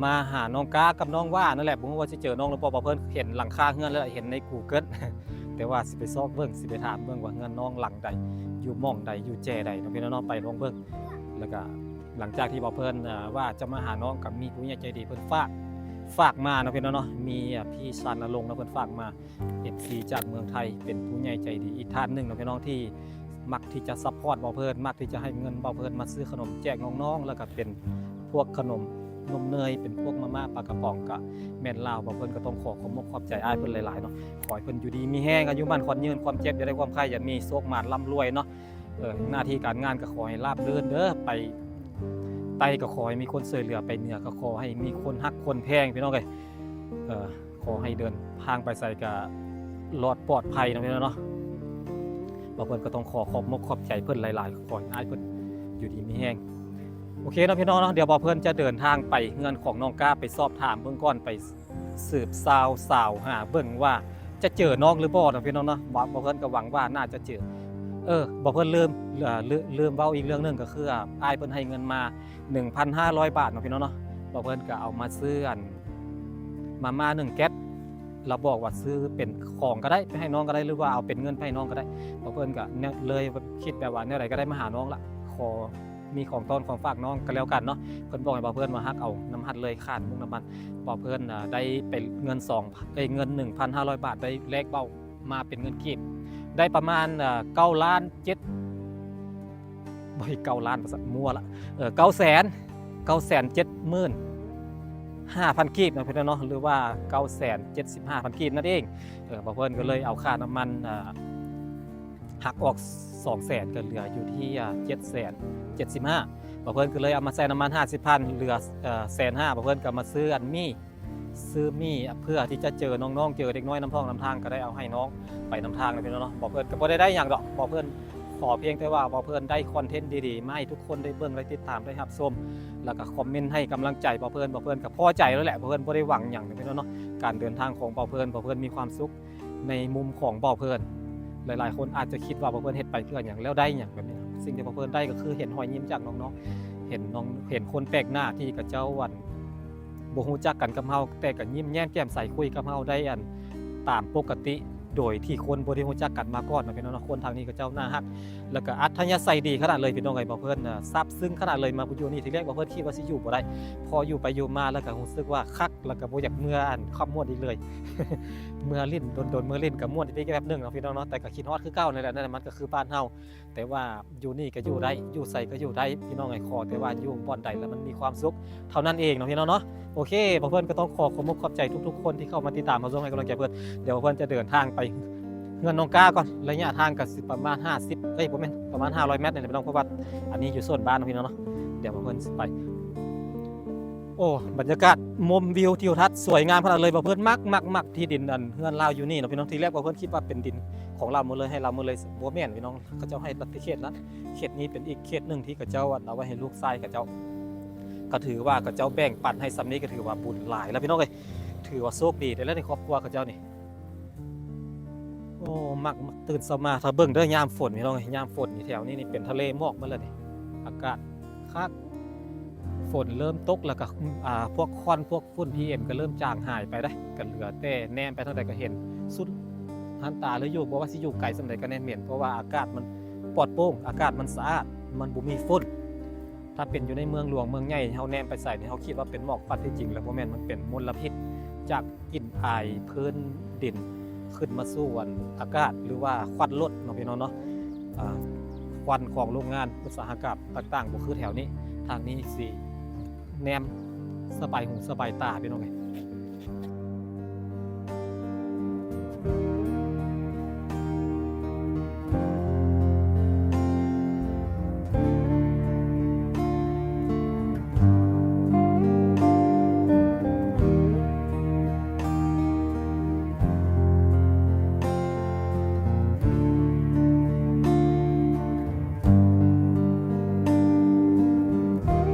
ມາຫານ້ອງກ້າກັບນ້ອງຫວ້ານັ້ນແຫຼະ ບໍ່ຮູ້ວ່າຊິເຈີນ້ອງຫຼືບໍ່. ບ່າວເພິ່ນເຫັນຫຼັງຄາເຮືອນແລ້ວ ເຫັນໃນ Google ແຕ່ວ່າຊິໄປຊອກເບິ່ງ ຊິໄປຖາມເບິ່ງວ່າເຮືອນນ້ອງຫຼັງໃດ ຢູ່ໝ່ອງໃດ ຢູ່ແຈໃດເນາະພີ່ນ້ອງເນາະ ໄປລອງເບິ່ງ. ແລ້ວກໍຫຼັງຈາກທີ່ບ່າວເພິ່ນ ເອີ ວ່າຈະມາຫານ້ອງ ກໍມີຜູ້ໃຫຍ່ໃຈດີເພິ່ນຝາກ ຝາກມາເນາະພີ່ນ້ອງເນາະ ມີ ເອີ ພີ່ຊານນະລົງເນາະ ເພິ່ນຝາກມາ ເອັຟຊີຈາກເມືອງໄທ ເປັນຜູ້ໃຫຍ່ໃຈດີອີກທ່ານໜຶ່ງເນາະພີ່ນ້ອງ ທີ່ມັກທີ່ຈະຊັບພອດບ່າວເພິ່ນ ມັກທີ່ຈະໃຫ້ເງິນບ່າວເພິ່ນມາຊື້ຂະໜົມແຈກນ້ອງໆ ແລ້ວກໍເປັນພວກຂະໜົມນົມເນີຍ ເປັນພວກມາມ່າປາກະປ໋ອງ ກະແມ່ນລາວ. ບ່າວເພິ່ນກໍຕ້ອງຂໍຂອບມົກຂອບໃຈອ້າຍເພິ່ນຫຼາຍໆເນາະ ຂໍໃຫ້ເພິ່ນຢູ່ດີມີແຮງ ອາຍຸໝັ້ນຂວັນຍືນ ຄວາມເຈັບຢ່າໄດ້ ຄວາມໄຂ້ຢ່າມີ ໂຊກໝານລ່ຳລວຍເນາະ. ເອີ ໜ້າທີ່ການງານກໍຂໍໃຫ້ລາບລື່ນເດີ ໄປໃຕ້ກໍຂໍໃຫ້ມີຄົນຊ່ວຍເຫຼືອ ໄປເໜືອກໍຂໍໃຫ້ມີຄົນຮັກຄົນແພງ ພີ່ນ້ອງເອີຍ. ເອີ ຂໍໃຫ້ເດີນທາງໄປໃສກໍລອດປອດໄພເນາະພີ່ນ້ອງເນາະ. ບ່າວເພິ່ນກໍຕ້ອງຂໍຂອບມົກຂອບໃຈເພິ່ນຫຼາຍໆ ຂໍໃຫ້ອ້າຍເພິ່ນຢູ່ດີມີແຮງ. ໂອເຄເນາະພີ່ນ້ອງເນາະ ດຽວບ່າວເພິ່ນຈະເດີນທາງໄປເຮືອນຂອງນ້ອງກ້າ ໄປສອບຖາມເບິ່ງກ່ອນ ໄປ ສືບຊາວສາວຫາເບິ່ງວ່າຈະເຈີນ້ອງຫຼືບໍ່ເນາະພີ່ນ້ອງເນາະ. ບ່າວ ບ່າວເພິ່ນກໍຫວັງວ່າໜ້າຈະເຈີ. ເອີ ບ່າວເພິ່ນລືມ ເອີ ລືມ ລືມເວົ້າອີກເລື່ອງໜຶ່ງ ກໍຄື ອາ ອ້າຍເພິ່ນໃຫ້ເງິນມາໜຶ່ງພັນຫ້າຮ້ອຍບາດເນາະພີ່ນ້ອງເນາະ. ບ່າວເພິ່ນກໍເອົາມາຊື້ ອັນ ມາມ່າໜຶ່ງແກັດ ລະບອກວ່າຊື້ເປັນຂອງກໍໄດ້ ໄປໃຫ້ນ້ອງກໍໄດ້ ຫຼືວ່າເອົາເປັນເງິນໄປໃຫ້ນ້ອງກໍໄດ້. ບ່າວເພິ່ນກໍແນວ ເລີຍຄິດແບບວ່າແນວໃດກໍໄດ້ມາຫານ້ອງລະ ຂໍ ມີຂອງຕ້ອນຂອງຝາກນ້ອງກໍແລ້ວກັນເນາະ. ເພິ່ນບອກໃຫ້ບ່າວເພິ່ນວ່າຮັກເອົານຳຫັດເລີຍ ຄ່ານ້ຳມັນ. ບ່າວເພິ່ນນະໄດ້ໄປເງິນສອງ ເອີຍ ເງິນໜຶ່ງພັນຫ້າຮ້ອຍບາດ ໄດ້ແລກເວົ້າມາເປັນເງິນກີບ ໄດ້ປະມານ ເອີ ເກົ້າລ້ານເຈັດ ບໍ່ໃຫ້ເກົ້າລ້ານ ວ່າຊັ້ນ ມົວລະ ເອີ ເກົ້າແສນ ເກົ້າແສນເຈັດໝື່ນຫ້າພັນກີບເນາະພີ່ນ້ອງເນາະ ຫຼືວ່າເກົ້າແສນເຈັດສິບຫ້າພັນກີບນັ້ນເອງ. ເອີ ບ່າວເພິ່ນກໍເລີຍເອົາຄ່ານ້ຳມັນ ເອີ ຫັກອອກສອງແສນ ກໍເຫຼືອຢູ່ທີ່ ເຈັດແສນເຈັດສິບຫ້າ. ບ່າວເພິ່ນກໍເລີຍເອົາມາໃສ່ນ້ຳມັນຫ້າສິບພັນ ເຫຼືອ ເອີ ແສນຫ້າ. ບ່າວເພິ່ນກໍມາຊື້ອັນໝີ່ ຊື້ໝີ່ເພື່ອທີ່ຈະເຈີນ້ອງໆ ເຈີເດັກນ້ອຍນຳທ້ອງນຳທາງ ກໍໄດ້ເອົາໃຫ້ນ້ອງໄປນຳທາງເນາະພີ່ນ້ອງເນາະ. ບ່າວເພິ່ນກໍບໍ່ໄດ້ໄດ້ຫຍັງດອກ ບ່າວເພິ່ນຂໍພຽງແຕ່ວ່າບ່າວເພິ່ນໄດ້ຄອນເທັນດີໆ ມາໃຫ້ທຸກຄົນໄດ້ເບິ່ງ ໄດ້ຕິດຕາມ ໄດ້ຮັບຊົມ ແລ້ວກໍຄອມເມັນໃຫ້ກຳລັງໃຈບ່າວເພິ່ນ. ບ່າວເພິ່ນກໍພໍໃຈແລ້ວແຫຼະ ບ່າວເພິ່ນບໍ່ໄດ້ຫວັງຫຍັງເນາະພີ່ນ້ອງເນາະ. ການເດີນທາງຂອງບ່າວເພິ່ນ ບ່າວເພິ່ນມີຄວາມສຸກ ໃນມຸມຂອງບ່າວເພິ່ນ ຫຼາຍໆຄົນອາດຈະຄິດວ່າບ່າວເພິ່ນເຮັດໄປເພື່ອຫຍັງ ແລ້ວໄດ້ຫຍັງແບບນີ້. ສິ່ງທີ່ບ່າວເພິ່ນໄດ້ກໍຄືເຫັນຮອຍຍິ້ມຈາກນ້ອງໆ ເຫັນນ້ອງ ເຫັນຄົນແປກໜ້າທີ່ເຂົາເຈົ້າ ອັນ ບໍ່ຮູ້ຈັກກັນກັບເຮົາ ແຕ່ກໍຍິ້ມແຍ້ມແຈ່ມໃສຄຸຍກັບເຮົາໄດ້ ອັນ ຕາມປົກກະຕິ ໂດຍທີ່ຄົນບໍ່ໄດ້ຮູ້ຈັກກັນມາກ່ອນເນາະພີ່ນ້ອງເນາະ. ຄົນທາງນີ້ເຂົາເຈົ້າໜ້າຮັກ ແລ້ວກໍອັດທະຍາໄສດີຂະໜາດເລີຍພີ່ນ້ອງເອີຍ. ບ່າວເພິ່ນນະ ຊາບຊຶ້ງຂະໜາດເລີຍ ມາຢູ່ນີ້ ທີແລກບ່າວເພິ່ນຄິດວ່າຊິຢູ່ບໍ່ໄດ້ ພໍຢູ່ໄປຢູ່ມາແລ້ວກໍຮູ້ສຶກວ່າຄັກ ແລ້ວກໍບໍ່ຢາກເມືອ ອັນ ຄຳມ່ວນອີກເລີຍ. ເມືອຫຼິ້ນ ດົນໆເມືອຫຼິ້ນກໍມ່ວນອີກແບບໜຶ່ງເນາະພີ່ນ້ອງເນາະ ແຕ່ກໍຄິດຮອດຄືເກົ່ານັ້ນແຫຼະ. ນັ້ນມັນກໍຄືບ້ານເຮົາ ແຕ່ວ່າຢູ່ນີ້ກໍຢູ່ໄດ້ ຢູ່ໃສກໍຢູ່ໄດ້ພີ່ນ້ອງເອີຍ. ຂໍແຕ່ວ່າຢູ່ບ່ອນໃດແລ້ວມັນມີຄວາມສຸກເທົ່ານັ້ນເອງເນາະພີ່ນ້ອງເນາະ. ໂອເຄ ບ່າວເພິ່ນກໍຕ້ອງຂໍຂອບມົກຂອບໃຈທຸກໆຄົນທີ່ເຂົ້າມາຕິດຕາມ ມາສົ່ງໃຫ້ກຳລັງໃຈເພິ່ນ. ດຽວບ່າວເພິ່ນຈະເດີນທາງໄປເຮືອນນ້ອງກ້າກ່ອນ ໄລຍະທາງກໍຊິປະມານຫ້າສິບ ເອີຍ ບໍ່ແມ່ນ ປະມານຫ້າຮ້ອຍແມັດນີ້ແຫຼະພີ່ນ້ອງ ເພາະວ່າອັນນີ້ຢູ່ໂຊນບ້ານເນາະພີ່ນ້ອງເນາະ. ດຽວບ່າວເພິ່ນຊິໄປ ໂອ້ ບັນຍາກາດ ມຸມວິວທິວທັດສວຍງາມຂະໜາດເລີຍ. ບ່າວເພິ່ນມັກ ມັກ ມັກທີ່ດິນ ອັນ ເຮືອນລາວຢູ່ນີ້ເນາະພີ່ນ້ອງ. ທີແລກບ່າວເພິ່ນຄິດວ່າເປັນດິນຂອງລາວໝົດເລີຍ ໃຫ້ລາວໝົດເລີຍ ບໍ່ແມ່ນພີ່ນ້ອງ ເຂົາເຈົ້າໃຫ້ລັດຕິເຂດນັ້ນ ເຂດນີ້ເປັນອີກເຂດໜຶ່ງທີ່ເຂົາເຈົ້າ ອັນ ເອົາໄວ້ໃຫ້ລູກຊາຍເຂົາເຈົ້າ ກໍຖືວ່າເຂົາເຈົ້າແບ່ງປັນໃຫ້ສ່ຳນີ້ ກໍຖືວ່າບຸນຫຼາຍແລ້ວພີ່ນ້ອງເອີຍ. ຖືວ່າໂຊກດີເດ້ແລ້ວໃນຄອບຄົວເຂົາເຈົ້ານີ້. ໂອ້ ມັກ ມັກຕື່ນເຊົ້າມາ ຖ້າເບິ່ງເດີຍາມຝົນພີ່ນ້ອງເອີຍ ຍາມຝົນນີ້ແຖວນີ້ນີ້ເປັນທະເລໝອກໝົດແລ້ວນີ້ ອາກາດຄັກ. ຝົນເລີ່ມຕົກແລ້ວກໍ ອາ ພວກຄວັນພວກຝຸ່ນ ພີເອັມ ກໍເລີ່ມຈາງຫາຍໄປໄດ໋ ກໍເຫຼືອແຕ່ແນມໄປທາງໃດກໍເຫັນສຸດຫັນຕາເລີຍຢູ່ ບໍ່ວ່າຊິຢູ່ໄກສ່ຳໃດກໍແນມເຫັນ ເພາະວ່າອາກາດມັນປອດໂປ່ງ ອາກາດມັນສະອາດ ມັນບໍ່ມີຝຸ່ນ. ຖ້າເປັນຢູ່ໃນເມືອງຫຼວງເມືອງໃຫຍ່ ເຮົາແນມໄປໃສນີ້ ເຮົາຄິດວ່າເປັນໝອກຄວັນ ທີ່ຈິງແລ້ວບໍ່ແມ່ນ ມັນເປັນມົນລະພິດຈາກກິ່ນອາຍພື້ນດິນ ຂຶ້ນມາສູ່ອັນອາກາດ ຫຼືວ່າຄວັນລົດເນາະພີ່ນ້ອງເນາະ. ອາ ຄວັນຂອງໂຮງງານອຸດສາຫະກຳຕ່າງໆ ບໍ່ຄືແຖວນີ້ ທາງນີ້ຊິແນມສະບາຍຫູສະບາຍຕາພີ່ນ້ອງເອີຍ.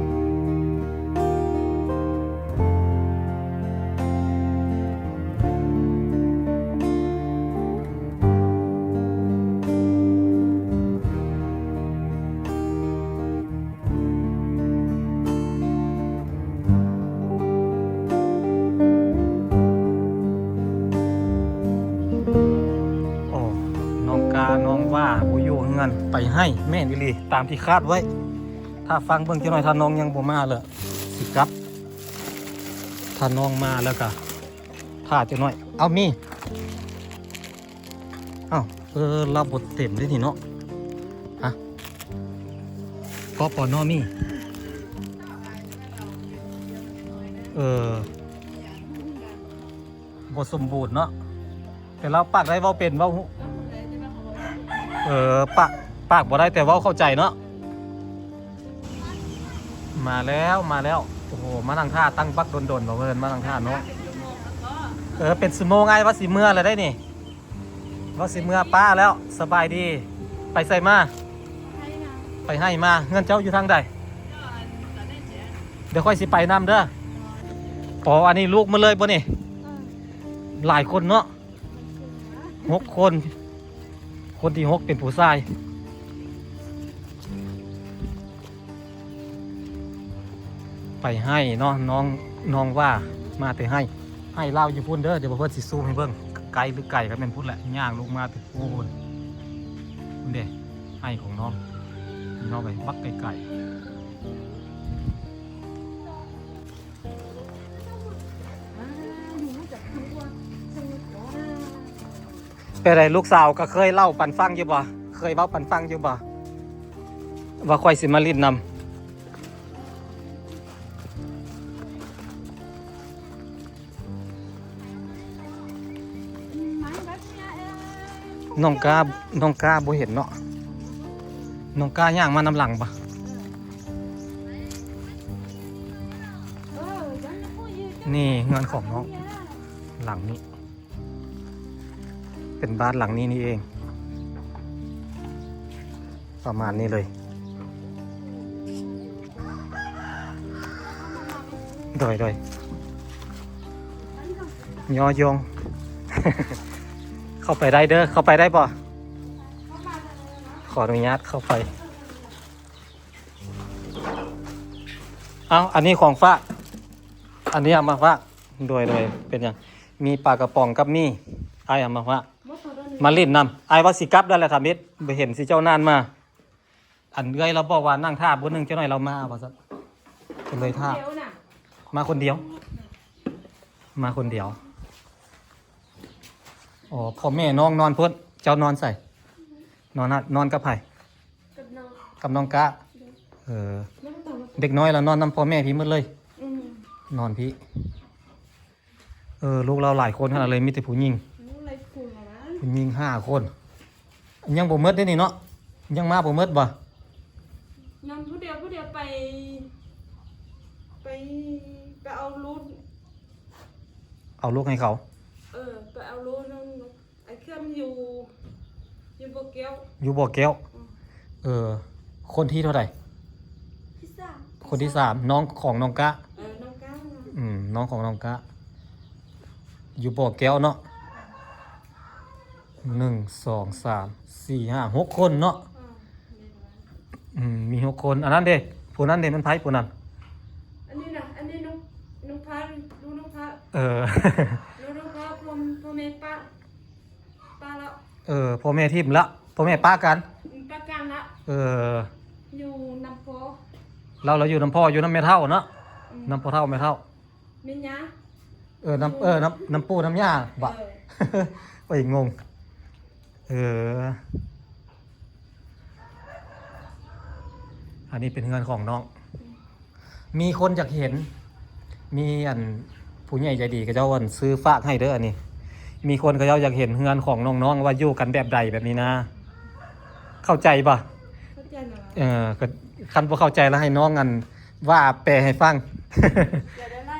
ໃຫ້ແມ່ນອີ່ຫຼີ ຕາມທີ່ຄາດໄວ້. ຖ້າຟັງເບິ່ງຈັກໜ້ອຍ ຖ້ານ້ອງຍັງບໍ່ມາລະຊິກັບ. ຖ້ານ້ອງມາແລ້ວກະຖ້າຈັກໜ້ອຍ. ເອົາ ມີ ເອົ້າ ເອີ ລາວບໍ່ເຕັມເດ້ນີ້ເນາະ. ຮະ ກໍປນມີ ເອີ ບໍ່ສົມບູນເນາະ. ແຕ່ລາວປາກໄດ້ເວົ້າເປັນ ເວົ້າຮູ້ ເອີ ປາກ ປາກບໍ່ໄດ້ແຕ່ເວົ້າເຂົ້າໃຈເນາະ. ມາແລ້ວ ມາແລ້ວ. ໂອ້ໂຫ ມານັ່ງຖ້າຕັ້ງບັກດົນໆ ບໍ່ເພິ່ນມານັ່ງຖ້າເນາະ. ເອີ ເປັນຊົ່ວໂມງ ອ້າຍວ່າຊິເມືອແລ້ວໄດ໋ນີ້ ວ່າຊິເມືອປ້າແລ້ວ. ສະບາຍດີ. ໄປໃສມາ? ໄປໄຮ່ມາ. ເຮືອນເຈົ້າຢູ່ທາງໃດ? ດຽວຂ້ອຍຊິໄປນຳເດີ. ອໍ ອັນນີ້ລູກໝົດເລີຍບໍ່ນີ້? ເອີ ຫຼາຍຄົນເນາະ. ຫົກຄົນ ຄົນທີຫົກເປັນຜູ້ຊາຍ. ໄປໄຮ່ເນາະ ນ້ອງ ນ້ອງວ່າມາແຕ່ໄຮ່. ໄຮ່ລາວຢູ່ພຸ້ນເດີ. ດຽວບ່າວເພິ່ນຊິຊູມໃຫ້ເບິ່ງ ໃກ້ຫຼືໄກ ກໍແມ່ນພຸ້ນແຫຼະ ຍ່າງລົງມາແຕ່ພຸ້ນ. ພຸ້ນເດ້ ໄຮ່ຂອງນ້ອງ ນ້ອງໄປບັກໄກໆ. ແປໃດ ລູກສາວກໍເຄີຍເລົ່າປັນຟັງຢູ່ບໍ່? ເຄີຍເວົ້າປັນຟັງຢູ່ບໍ່ ວ່າຂ້ອຍຊິມາຫຼິ້ນນຳ? ນ້ອງກ້າ ນ້ອງກ້າບໍ່ເຫັນເນາະ. ນ້ອງກ້າຍ່າງມານຳຫຼັງບໍ່? ນີ້ເຮືອນຂອງນ້ອງ ຫຼັງນີ້ ເປັນບ້ານຫຼັງນີ້ນີ້ເອງ. ປະມານນີ້ເລີຍ. ໂດຍ ໂດຍ ຍໍຍົງ ເຂົ້າໄປໄດ້ເດີ. ເຂົ້າໄປໄດ້ບໍ່? ຂໍອະນຸຍາດເຂົ້າໄປ. ເອົ້າ ອັນນີ້ຂອງຝາກ ອັນນີ້ເອົາມາຝາກ. ໂດຍ ໂດຍ ເປັນຫຍັງ? ມີປາກະປ໋ອງກັບໝີ່ ອ້າຍເອົາມາຝາກ. ມາຫຼິ້ນນຳ. ອ້າຍວ່າຊິກັບແລ້ວແຫຼະ ທຳອິດ ບໍ່ເຫັນຊິເຈົ້ານານມາ. ອັນເອື້ອຍລາວບອກວ່ານັ່ງຖ້າບໍ່ໜຶ່ງ ຈັກໜ້ອຍລາວມາວ່າຊັ້ນ ກໍເລີຍຖ້າ. ມາຄົນດຽວ ມາຄົນດຽວ. ອໍ ພໍ່ແມ່ນ້ອງນອນພຸ້ນ ເຈົ້ານອນໃສ? ນອນຫັ້ນ. ນອນກັບໃຜ? ກັບນ້ອງ ກັບນ້ອງກະ. ເອີ ເດັກນ້ອຍລະນອນນຳພໍ່ແມ່ພີ້ໝົດເລີຍ. ອືມ ນອນພີ້. ເອີ ລູກລາວຫຼາຍຄົນຂະໜາດເລີຍ ມີແຕ່ຜູ້ຍິງ. ໂອ້ ຫຼາຍຄົນແລ້ວນະ ຜູ້ຍິງຫ້າຄົນ. ຍັງບໍ່ໝົດເດ້ນີ້ເນາະ ຍັງມາບໍ່ໝົດບໍ່? ຍັງຜູ້ດຽວ ຜູ້ດຽວໄປ ໄປ ໄປເອົາລົດ ເອົາລູກໃຫ້ເຂົາ. ເອີ ໄປເອົາລົດນຳ ໄອ້ເຄື່ອນຢູ່ ຢູ່ບໍ່ແກ້ວ ຢູ່ບໍ່ແກ້ວ. ອືມ ເອີ ຄົນທີເທົ່າໃດ? ທີສາມ ຄົນທີສາມ ນ້ອງຂອງນ້ອງກະ. ເອີ ນ້ອງກະ. ອືມ ນ້ອງຂອງນ້ອງກະ ຢູ່ບໍ່ແກ້ວເນາະ. ໜຶ່ງ ສອງ ສາມ ສີ່ ຫ້າ ຫົກຄົນເນາະ. ອືມ ມີຫົກຄົນ. ອັນນັ້ນເດ ຜູ້ນັ້ນເດ ມັນໃຜຜູ້ນັ້ນ? ອັນນີ້ນະ ອັນນີ້ນ້ອງ ນ້ອງພາ ລູກນ້ອງພາ. ເອີ ລູກນ້ອງພາ ພໍ່ ພໍ່ແມ່ປະ ປະລະ. ເອີ ພໍ່ແມ່ຖິ້ມລະ ພໍ່ແມ່ປະກັນ. ອືມ ປະກັນລະ. ເອີ ຢູ່ນຳພໍ່ ລາວ ລາວຢູ່ນຳພໍ່ ຢູ່ນຳແມ່ເຖົ້າເນາະ. ອືມ ນຳພໍ່ເຖົ້າແມ່ເຖົ້າ ແມ່ຍ່າ. ເອີ ນຳ ຢູ່ ເອີ ນຳ ນຳປູ່ນຳຍ່າບະ. ເອີ ໂອ້ຍ ງົງ. ເອີ ອັນນີ້ເປັນເຮືອນຂອງນ້ອງ. ມີຄົນຢາກເຫັນ ມີອັນຜູ້ໃຫຍ່ໃຈດີເຂົາເຈົ້າອັນຊື້ຝາກໃຫ້ເດີ. ອັນນີ້ມີຄົນເຂົາເຈົ້າຢາກເຫັນເຮືອນຂອງນ້ອງໆ ວ່າຢູ່ກັນແບບໃດແບບນີ້ນະ. ເຂົ້າໃຈບໍ່? ເຂົ້າໃຈແລ້ວ. ເອີ ກໍຄັນບໍ່ເຂົ້າໃຈລະໃຫ້ນ້ອງອັນວ່າແປໃຫ້ຟັງ.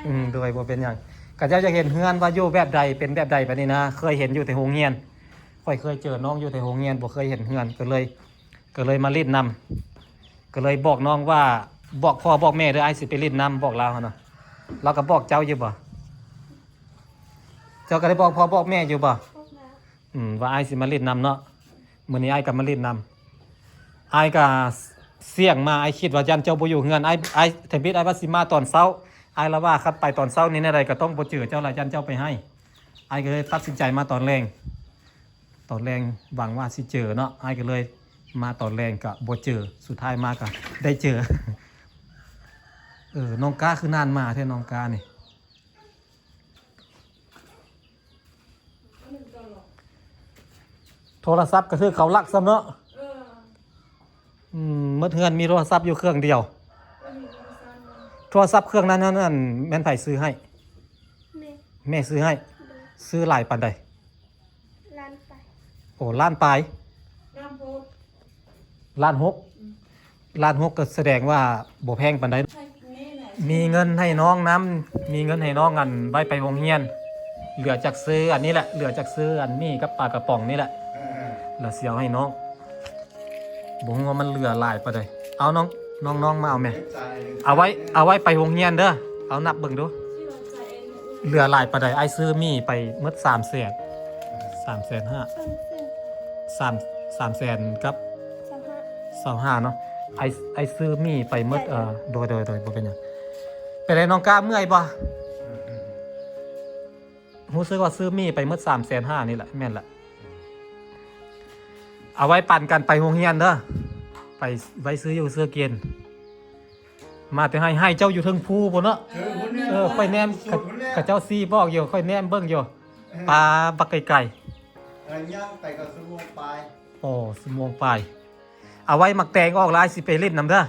ອືມ ໂດຍ ບໍ່ເປັນຫຍັງ. ເຂົາເຈົ້າຢາກເຫັນເຮືອນວ່າຢູ່ແບບໃດ ເປັນແບບໃດແບບນີ້ນະ. ເຄີຍເຫັນຢູ່ແຕ່ໂຮງຮຽນ ຂ້ອຍເຄີຍເຈີນ້ອງຢູ່ແຕ່ໂຮງຮຽນ ບໍ່ເຄີຍເຫັນເຮືອນ ກໍເລີຍ ກໍເລີຍມາຫຼິ້ນນຳ. ກໍເລີຍບອກນ້ອງວ່າ ບອກພໍ່ບອກແມ່ເດີ ອ້າຍຊິໄປຫຼິ້ນນຳ ບອກລາວຫັ້ນນະ. ລາວກໍບອກເຈົ້າຢູ່ບໍ່? ເຈົ້າກໍໄດ້ບອກພໍ່ບອກແມ່ຢູ່ບໍ່? ບອກແລ້ວ. ອືມ ວ່າອ້າຍຊິມາຫຼິ້ນນຳເນາະ. ມື້ນີ້ອ້າຍກໍມາຫຼິ້ນນຳ. ອ້າຍກໍສ່ຽງມາ ອ້າຍຄິດວ່າຢ້ານເຈົ້າບໍ່ຢູ່ເຮືອນ. ອ້າຍ ອ້າຍ ທຳອິດອ້າຍວ່າຊິມາຕອນເຊົ້າ. ອ້າຍລະວ່າຄັນໄປຕອນເຊົ້ານີ້ແນວໃດກໍຕ້ອງບໍ່ເຈີເຈົ້າລະ ຢ້ານເຈົ້າໄປໄຮ່. ອ້າຍກໍເລີຍຕັດສິນໃຈມາຕອນແລງ. ຕອນແລງຫວັງວ່າຊິເຈີເນາະ. ອ້າຍກໍເລີຍ ມາຕອນແລງກະບໍ່ເຈີ ສຸດທ້າຍມາກະໄດ້ເຈີ. ເອີ ນ້ອງກ້າຄືນານມາແທ້ ນ້ອງກ້ານີ້. ໂທລະສັບກະຖືກເຂົາລັກຊ້ຳເນາະ. ເອີ ອືມ ໝົດເຮືອນມີໂທລະສັບຢູ່ເຄື່ອງດຽວ. ໂທລະສັບເຄື່ອງນັ້ນ ນັ້ນ ນັ້ນແມ່ນໃຜຊື້ໃຫ້? ແມ່ ແມ່ຊື້ໃຫ້. ໂດຍ. ຊື້ຫຼາຍປານໃດ? ລ້ານປາຍ. ໂອ້ ລ້ານປາຍ. ລ້ານຫົກ. ລ້ານຫົກ. ອືມ ລ້ານຫົກ ກໍສະແດງວ່າບໍ່ແພງປານໃດ. ໃຫ້ແມ່ນະ ມີເງິນໃຫ້ນ້ອງນຳ ມີເງິນໃຫ້ນ້ອງ ອັນ ໄວ້ໄປໂຮງຮຽນ. ເຫຼືອຈັກຊື້ອັນນີ້ແຫຼະ ເຫຼືອຈັກຊື້ອັນໝີ່ກັບປາກະປ໋ອງນີ້ແຫຼະ. ເອີ ແລ້ວຊິເອົາໃຫ້ນ້ອງ. ບໍ່ຮູ້ວ່າມັນເຫຼືອຫຼາຍປານໃດ. ເອົານ້ອງ ນ້ອງໆ ມາເອົາແມ່. ເກັບໃສ່ ເອົາໄວ້ ເອົາໄວ້ໄປໂຮງຮຽນເດີ. ເອົານັບເບິ່ງດູ ເຫຼືອຫຼາຍປານໃດ? ອ້າຍຊື້ໝີ່ໄປໝົດສາມແສນ ສາມແສນຫ້າ ສາມແສນ ສາມ ສາມແສນກັບຊາວຫ້າ ຊາວຫ້າເນາະ. ອ້າຍ ອ້າຍຊື້ໝີ່ໄປໝົດ ເອີ ໂດຍ ໂດຍ ໂດຍ ບໍ່ເປັນຫຍັງ. ເປັນໃດນ້ອງກ້າ ເມື່ອຍບໍ່? ຮູ້ສຶກວ່າຊື້ໝີ່ໄປໝົດສາມແສນຫ້ານີ້ແຫຼະ. ແມ່ນລະ ເອົາໄວ້ປັນກັນໄປໂຮງຮຽນເດີ ໄປໄວ້ຊື້ຢູ່ຊື້ກິນ. ມາແຕ່ໄຮ່ ໄຮ່ເຈົ້າຢູ່ເທິງພູພຸ້ນເນາະ. ເອີ ຂ້ອຍແນມ ເຂົາເຈົ້າຊີ້ບອກຢູ່ ຂ້ອຍແນມເບິ່ງຢູ່. ເອີ ປາ ບັກໄກໆ. ເອີ ຍ່າງໄປກໍຊົ່ວໂມງປາຍ. ໂອ້ ຊົ່ວໂມງປາຍ. ເອົາໄວ້ໝາກແຕງອອກລະ ອ້າຍຊິໄປຫຼິ້ນນຳເດີ. ເອີ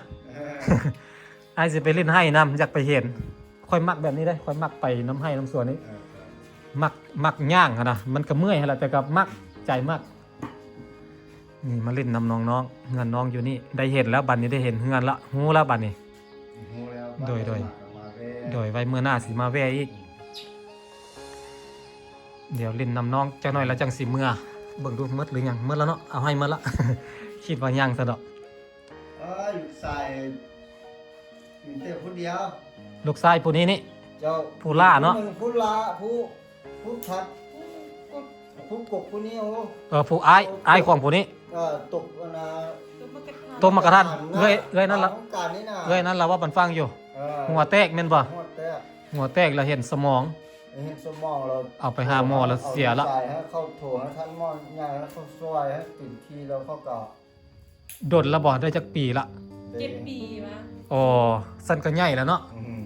ອ້າຍຊິໄປຫຼິ້ນໄຮ່ນຳ ຢາກໄປເຫັນ. ຂ້ອຍມັກແບບນີ້ເດ້ ຂ້ອຍມັກໄປນຳໄຮ່ນຳສວນນີ້. ເອີ ມັກ ມັກຍ່າງຫັ້ນນະ ມັນກະເມື່ອຍຫັ້ນລະ ແຕ່ກະມັກ ໃຈມັກ. ນີ້ມາຫຼິ້ນນຳນ້ອງໆ ເຮືອນນ້ອງຢູ່ນີ້. ໄດ້ເຫັນແລ້ວ ບັດນີ້ໄດ້ເຫັນເຮືອນລະ ຮູ້ແລ້ວບັດນີ້. ຮູ້ແລ້ວ. ໂດຍ ໂດຍ ມາແວ່ ໂດຍ ໄວ້ມື້ໜ້າຊິມາແວ່ອີກ. ດຽວຫຼິ້ນນຳນ້ອງຈັກໜ້ອຍລະຈັ່ງຊິເມືອ. ເບິ່ງດູໝົດຫຼືຍັງ? ໝົດລະເນາະ ເອົາໃຫ້ໝົດລະ. ຄິດວ່າຍັງຊະດອກ. ເອີຍ ລູກຊາຍມີແຕ່ຜູ້ດຽວ. ລູກຊາຍຜູ້ນີ້ນີ້? ເຈົ້າ. ຜູ້ຫຼ້າເນາະ? ຜູ້ໜຶ່ງ ຜູ້ຫຼ້າ ຜູ້ ຜູ້ຖັດ ຜູ້ກົກ ຜູ້ນີ້. ໂອ້ ເອີ ຜູ້ອ້າຍ ອ້າຍຂອງຜູ້ນີ້. ເອີ ຕົກອັນນ່າ ຕົກໝາກກະທັນ. ເອື້ອຍ ເອື້ອຍນັ້ນລະ ເອື້ອຍນັ້ນລະເວົ້າປັນຟັງຢູ່. ເອີ ຫົວແຕກແມ່ນບໍ່? ຫົວແຕກ ຫົວແຕກລະເຫັນສະໝອງ ເຫັນສະໝອງລະ ເອົາໄປຫາໝໍລະເສຍລະ. ເອົາໃສ່ໃຫ້ເຂົາ ໂທໃຫ້ທ່ານໝໍໃຫຍ່ ໃຫ້ເຂົາຊ່ວຍ ໃຫ້ເປັນທີ່ລະເຂົາກະ ດົນລະບໍ່? ໄດ້ຈັກປີລະ? ເຈັດປີມາ. ອໍ ຊັ້ນກະໃຫຍ່ລະເນາະ. ອືມ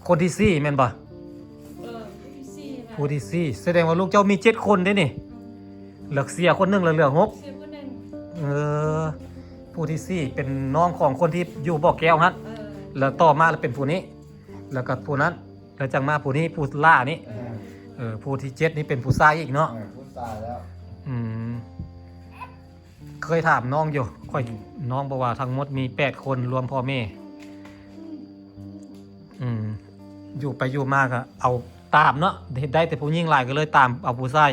ຄົນທີສີ່ແມ່ນບໍ່? ເອີ ຜູ້ທີສີ່. ຜູ້ທີສີ່ ສະແດງວ່າລູກເຈົ້າມີເຈັດຄົນເດ້ນີ້. ອືມ ລະເສຍຄົນໜຶ່ງລະເຫຼືອຫົກ. ເສຍຄົນໜຶ່ງ. ເອີ ຜູ້ທີສີ່ເປັນນ້ອງຂອງຄົນທີ່ຢູ່ບໍ່ແກ້ວຫັ້ນ. ເອີ ລະຕໍ່ມາລະເປັນຜູ້ນີ້ ລະກະຜູ້ນັ້ນ ລະຈັ່ງມາຜູ້ນີ້ ຜູ້ຫຼ້ານີ້. ເອີ ເອີ ຜູ້ທີເຈັດນີ້ເປັນຜູ້ຊາຍອີກເນາະ. ເອີ ຜູ້ຊາຍແລ້ວ. ອືມ ເຄີຍຖາມນ້ອງຢູ່ ຂ້ອຍ ອືມ ນ້ອງບອກວ່າທັງໝົດມີແປດຄົນ ລວມພໍ່ແມ່. ອືມ ຢູ່ໄປຢູ່ມາກະເອົາຕາມເນາະ ເຮັດໄດ້ແຕ່ຜູ້ຍິງຫຼາຍ ກະເລີຍຕາມເອົາຜູ້ຊາຍ.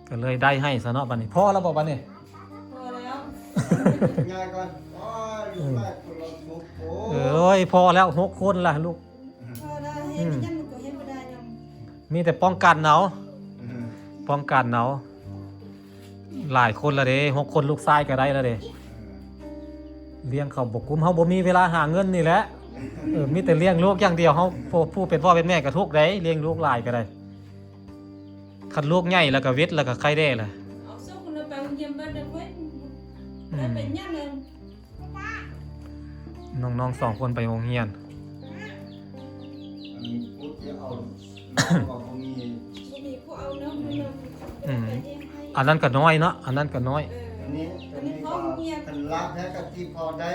ເອີ ກະເລີຍໄດ້ໃຫ້ຊະເນາະ. ບັດນີ້ພໍລະບໍ່? ບັດນີ້ພໍແລ້ວ. ງ່າຍກ່ອນ. ໂອ້ຍ ຢູ່ຫຼາຍຄົນລະທຸກ. ໂອ້ ເອີຍ ພໍແລ້ວ ຫົກຄົນລະລູກ. ພໍໄດ້ ເຮັດຫຍັງກະເຮັດບໍ່ໄດ້ນຳ. ມີແຕ່ປ້ອງກັນເອົາ. ອືມ ປ້ອງກັນເອົາ. ຫຼາຍຄົນລະເດ້ ຫົກຄົນ ລູກຊາຍກະໄດ້ລະເດ້. ເອີ ລ້ຽງເຂົາບໍ່ກຸ້ມ ເຮົາບໍ່ມີເວລາຫາເງິນນີ້ແຫຼະ. ເອີ ມີແຕ່ລ້ຽງລູກຢ່າງດຽວ. ເຮົາ ຜູ້ ຜູ້ເປັນພໍ່ເປັນແມ່ກະທຸກໃດ໋ ລ້ຽງລູກຫຼາຍກະໄດ້. ຄັນລູກໃຫຍ່ລະກະວິດ ລະກະໄຄແດ່ລະ. ເອົາສົ່ງລະໄປໂຮງຮຽນເບິດລະ. ອືມ ໄປເປັນຫຍັງລະ. ນ້ອງໆ ສອງຄົນໄປໂຮງຮຽນ. ອັນນີ້ຜູ້ທີ່ເອົາ ບໍ່ມີ ບໍ່ມີຜູ້ເອົາເນາະ. ອືມ ອັນນັ້ນກະນ້ອຍເນາະ ອັນນັ້ນກະນ້ອຍ. ເອີ ອັນນີ້ ອັນນີ້ ອັນນີ້ກະ ຄັນລາບແທ້ກະຊິພໍໄດ້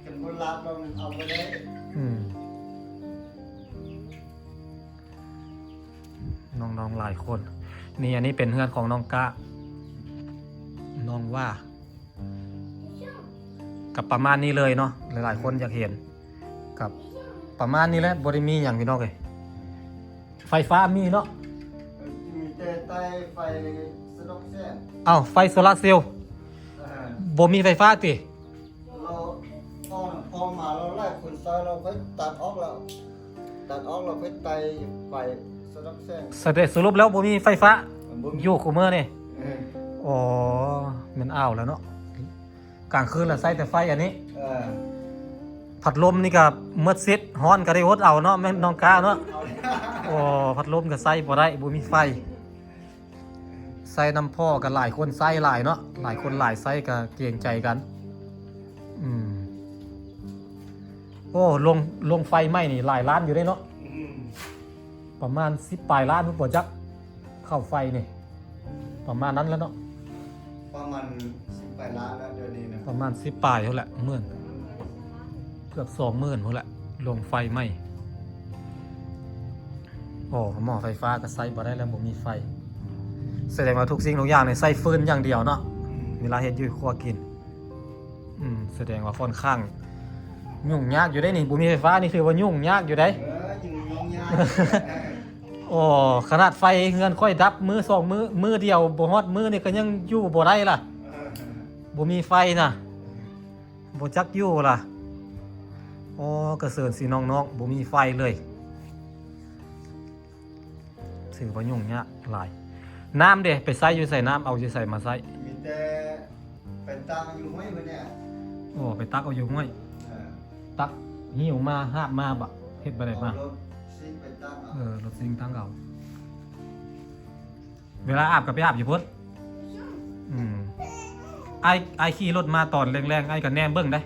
ຄັນບໍ່ລາບລະມັນເອົາບໍ່ໄດ້. ອືມ ນ້ອງໆ ຫຼາຍຄົນ. ນີ້ ອັນນີ້ເປັນເຮືອນຂອງນ້ອງກ້າ ນ້ອງວ່າ ກະປະມານນີ້ເລີຍເນາະ. ຫຼາຍໆ ຄົນຢາກເຫັນ ກະປະມານນີ້ແຫຼະ ບໍ່ໄດ້ມີຫຍັງພີ່ນ້ອງເອີຍ. ໄຟຟ້າມີເນາະ ມີແຕ່ໃຕ້ໄຟສະດອກແສງ. ອ້າວ ໄຟໂຊລາເຊວ. ເອີ ບໍ່ມີໄຟຟ້າຕິ? ລາວ ພໍມາລາວຫຼາຍຄົນໃຊ້ ລາວຄ່ອຍຕັດອອກແລ້ວ ຕັດອອກແລ້ວຄ່ອຍໄຕ່ໄຟສະດັບແສງ. ສະເດ ສະຫຼຸບແລ້ວບໍ່ມີໄຟຟ້າ ບໍ່ມີ ຢູ່ຄູ່ມື້ນີ້. ເອີ ອໍ ແມ່ນອ້າວແລ້ວເນາະ. ກາງຄືນລະໃຊ້ແຕ່ໄຟອັນນີ້. ເອີ ພັດລົມນີ້ກະໝົດສິດ ຮ້ອນກະໄດ້ອົດເອົາເນາະ ແມ່ນນ້ອງກ້າເນາະ. ເອົາ ອໍ ພັດລົມກະໃຊ້ບໍ່ໄດ້ ບໍ່ມີໄຟ. ໃຊ້ນຳພໍ່ ກໍຫຼາຍຄົນໃຊ້ຫຼາຍເນາະ ຫຼາຍຄົນຫຼາຍໃຊ້ກໍເກງໃຈກັນ. ອືມ ໂອ້ ໂລງ ໂລງໄຟໃໝ່ນີ້ຫຼາຍລ້ານຢູ່ເດ້ເນາະ. ອືມ ປະມານສິບປາຍລ້ານພຸ້ນບໍ່ຈັກ ເຂົ້າໄຟນີ້ ປະມານນັ້ນແຫຼະເນາະ. ປະມານສິບປາຍລ້ານແລ້ວດຽວນີ້ນະ ປະມານສິບປາຍພຸ້ນແຫຼະ ໝື່ນ ເກືອບສອງໝື່ນພຸ້ນແຫຼະ ໂລງໄຟໃໝ່. ໂອ້ ໝໍ້ໄຟຟ້າກໍໃຊ້ບໍ່ໄດ້ແລ້ວ ບໍ່ມີໄຟ. ສະແດງວ່າທຸກສິ່ງທຸກຢ່າງນີ້ໃຊ້ຟືນຢ່າງດຽວເນາະ ເວລາເຮັດຢູ່ຄົວກິນ. ອືມ ສະແດງວ່າຂ້ອນຂ້າງຫຍຸ້ງຍາກຢູ່ເດ້ນີ້ ບໍ່ມີໄຟຟ້ານີ້ຖືວ່າຫຍຸ້ງຍາກຢູ່ເດ້. ເອີ ຫຍຸ້ງຍາກ. ໂອ້ ຂະໜາດໄຟເຮືອນຂ້ອຍດັບມື້ສອງມື້ ມື້ດຽວບໍ່ຮອດມື້ນີ້ກໍຍັງຢູ່ບໍ່ໄດ້ລະ. ເອີ ບໍ່ມີໄຟນະ ບໍ່ຈັກຢູ່ລະ. ໂອ້ ກະເຊີນຊິນ້ອງໆ ບໍ່ມີໄຟເລີຍ. ຖືວ່າຫຍຸ້ງຍາກຫຼາຍ. ນ້ຳເດ ໄປໃຊ້ຢູ່ໃສ? ນ້ຳເອົາຢູ່ໃສມາໃຊ້? ມີແຕ່ໄປຕັກຢູ່ຫ້ວຍເພິ່ນນີ້. ໂອ້ ໄປຕັກເອົາຢູ່ຫ້ວຍ. ເອີ ຕັກຫິ້ວມາ ຫາບມາບໍ? ເຮັດແບບໃດມາ? ເອົາລົດຊິງໄປຕັກເອົາ. ເອີ ລົດຊິງຕັກເອົາ. ເວລາອາບກໍໄປອາບຢູ່ພຸ້ນ. ອືມ ອ້າຍ ອ້າຍຂີ່ລົດມາຕອນແລງໆ ອ້າຍກໍແນມເບິ່ງເດ້.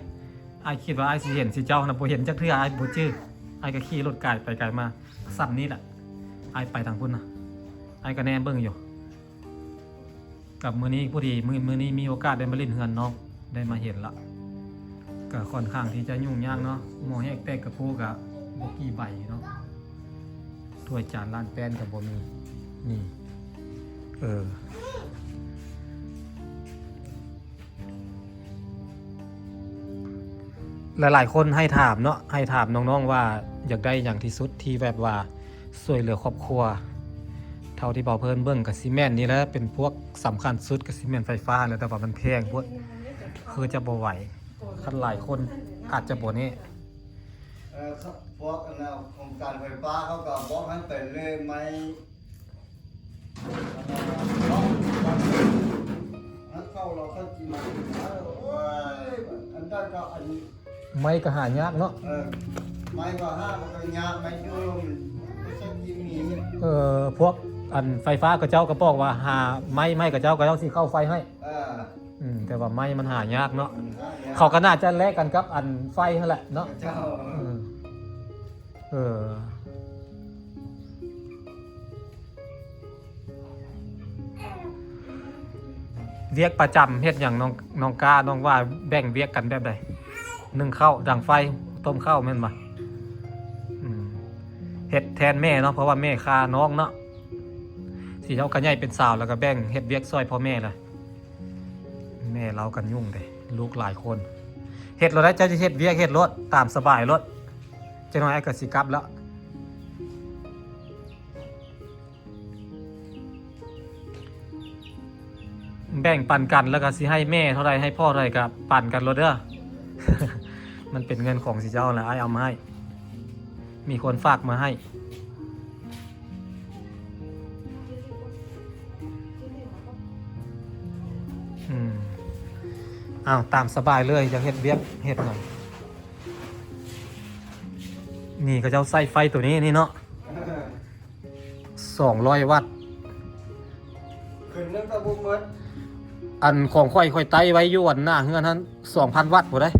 ອ້າຍຄິດວ່າອ້າຍຊິເຫັນ ຊິເຈົ້ານະ ບໍ່ເຫັນຈັກເທື່ອ ອ້າຍບໍ່ຈື່. ອ້າຍກໍຂີ່ລົດກາຍໄປກາຍມາ ສ່ຳນີ້ແຫຼະ. ອ້າຍໄປທາງພຸ້ນນະ ອ້າຍກໍແນມເບິ່ງຢູ່. ກັບມື້ນີ້ພໍດີ ມື້ ມື້ນີ້ມີໂອກາດໄດ້ມາຫຼິ້ນເຮືອນນ້ອງ ໄດ້ມາເຫັນລະ ກໍຂ້ອນຂ້າງທີ່ຈະຫຍຸ້ງຍາກເນາະ. ໝໍ້ແຮກແຕກກະໂປກະບໍ່ກີ່ໃບເນາະ. ຖ້ວຍຈານລ້ານແປ້ນກໍບໍ່ມີ. ນີ້ ເອີ ຫຼາຍໆຄົນໃຫ້ຖາມເນາະ ໃຫ້ຖາມນ້ອງໆວ່າຢາກໄດ້ຫຍັງທີ່ສຸດ ທີ່ແບບວ່າຊ່ວຍເຫຼືອຄອບຄົວ. ເທົ່າທີ່ເບົາເພີນເບິ່ງກໍຊິແມ່ນນີ້ແຫຼະ ເປັນພວກສຳຄັນສຸດກໍຊິແມ່ນໄຟຟ້າແຫຼະ ແຕ່ວ່າມັນແພງໂພດ ຄືຈະບໍ່ໄຫວ. ຄັນຫຼາຍຄົນອາດຈະບໍ່ແນ່. ເອີ ພວກອັນນ່າ ໂຄງການໄຟຟ້າເຂົາກໍບອກໃຫ້ໄປເລີຍໄມ້ ອັນນັ້ນເນາະ ເຂົ້າເຮົາເຂົ້າກິນ ໂອ້ຍ ອັນນັ້ນກໍອັນ ໄມ້ກໍຫາຍາກເນາະ. ເອີ ໄມ້ກໍຫາ ມັນກໍຍາກ ໄມ້ຢູ່ ບໍ່ໃຊ່ຊິມີ. ເອີ ພວກອັນໄຟຟ້າເຂົາເຈົ້າກໍບອກວ່າຫາໄມ້ ໄມ້ເຂົາເຈົ້າ ເຂົາເຈົ້າຊິເຂົ້າໄຟໃຫ້. ເອີ ອືມ ແຕ່ວ່າໄມ້ມັນຫາຍາກເນາະ. ມັນຫາຍາກ ເຂົາກໍໜ້າຈະແລກກັນກັບອັນໄຟຫັ້ນແຫຼະເນາະ ເຂົາເຈົ້າ. ເອີ ເອີ ວຽກປະຈຳເຮັດຫຍັງ ນ້ອງ ນ້ອງກ້າ ນ້ອງວ່າແບ່ງວຽກກັນແບບໃດ? ໜຶ້ງເຂົ້າ ດັງໄຟ ຕົ້ມເຂົ້າແມ່ນບໍ່? ອືມ ເຮັດແທນແມ່ເນາະ ເພາະວ່າແມ່ຂ້ານ້ອງເນາະ. ຊິເຈົ້າກະໃຫຍ່ເປັນສາວແລ້ວກະແບ່ງເຮັດວຽກຊ່ອຍພໍ່ແມ່ລະ. ແມ່ລາວກໍຫຍຸ້ງເດ້ ລູກຫຼາຍຄົນ. ເຮັດໂລດໄດ໋ ເຈົ້າຈະເຮັດວຽກເຮັດໂລດ ຕາມສະບາຍໂລດ. ຈັກໜ້ອຍອ້າຍກໍຊິກັບແລ້ວ. ແບ່ງປັນກັນ ແລ້ວກໍຊິໃຫ້ແມ່ເທົ່າໃດ ໃຫ້ພໍ່ເທົ່າໃດກໍປັນກັນໂລດເດີ. ມັນເປັນເງິນຂອງຊິເຈົ້າແຫຼະ ອ້າຍເອົາມາໃຫ້. ມີຄົນຝາກມາໃຫ້. ອືມ ເອົາ ຕາມສະບາຍເລີຍ ຢາກເຮັດວຽກເຮັດຫຍັງ. ນີ້ເຂົາເຈົ້າໃຊ້ໄຟໂຕນີ້ນີ້ເນາະ ສອງຮ້ອຍວັດ. ຂຶ້ນນັ້ນກໍບໍ່ໝົດ. ອັນຂອງຂ້ອຍ ຂ້ອຍໄຕ້ໄວ້ຢູ່ອັນໜ້າເຮືອນຫັ້ນ ສອງພັນວັດພຸ້ນເດ້.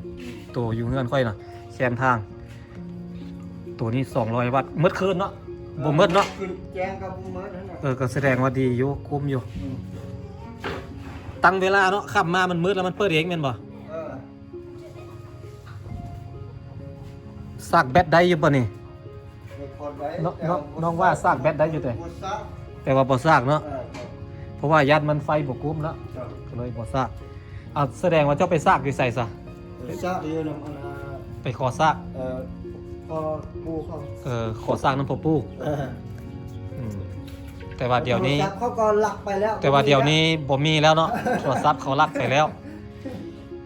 ໂຕຢູ່ເຮືອນຂ້ອຍນະ ແຄມທາງ ໂຕນີ້ສອງຮ້ອຍວັດ ໝົດຄືນເນາະ. ເອີ ບໍ່ໝົດເນາະ ຂຶ້ນແຈ້ງກໍບໍ່ໝົດຫັ້ນນະ. ເອີ ກໍສະແດງວ່າດີຢູ່ ຄຸ້ມຢູ່. ອືມ ຕັ້ງເວລາເນາະ ຄ່ຳມາມັນມືດແລ້ວມັນເປີດເອງແມ່ນບໍ່? ເອີ ສາກແບັດໄດ້ຢູ່ບໍ່ນີ້? ນ້ອງ ນ້ອງວ່າສາກແບັດໄດ້ຢູ່ເດ້ ແຕ່ວ່າບໍ່ສາກເນາະ. ເອີ ເພາະວ່າຢ້ານມັນໄຟບໍ່ກຸ້ມເນາະ ກໍເລີຍບໍ່ສາກ. ເອົາ ສະແດງວ່າເຈົ້າໄປສາກຢູ່ໃສຊະ? ສາກຢູ່ນຳອັນ ໄປຂໍສາກ ເອີ ພໍ່ປູ່ເຂົາ. ເອີ ຂໍສາກນຳພໍ່ປູ່. ເອີ ອືມ ແຕ່ວ່າດຽວນີ້ ໂທລະສັບເຂົາກໍລັກໄປແລ້ວ. ແຕ່ວ່າດຽວນີ້ບໍ່ມີແລ້ວເນາະ ໂທລະສັບເຂົາລັກໄປແລ້ວ.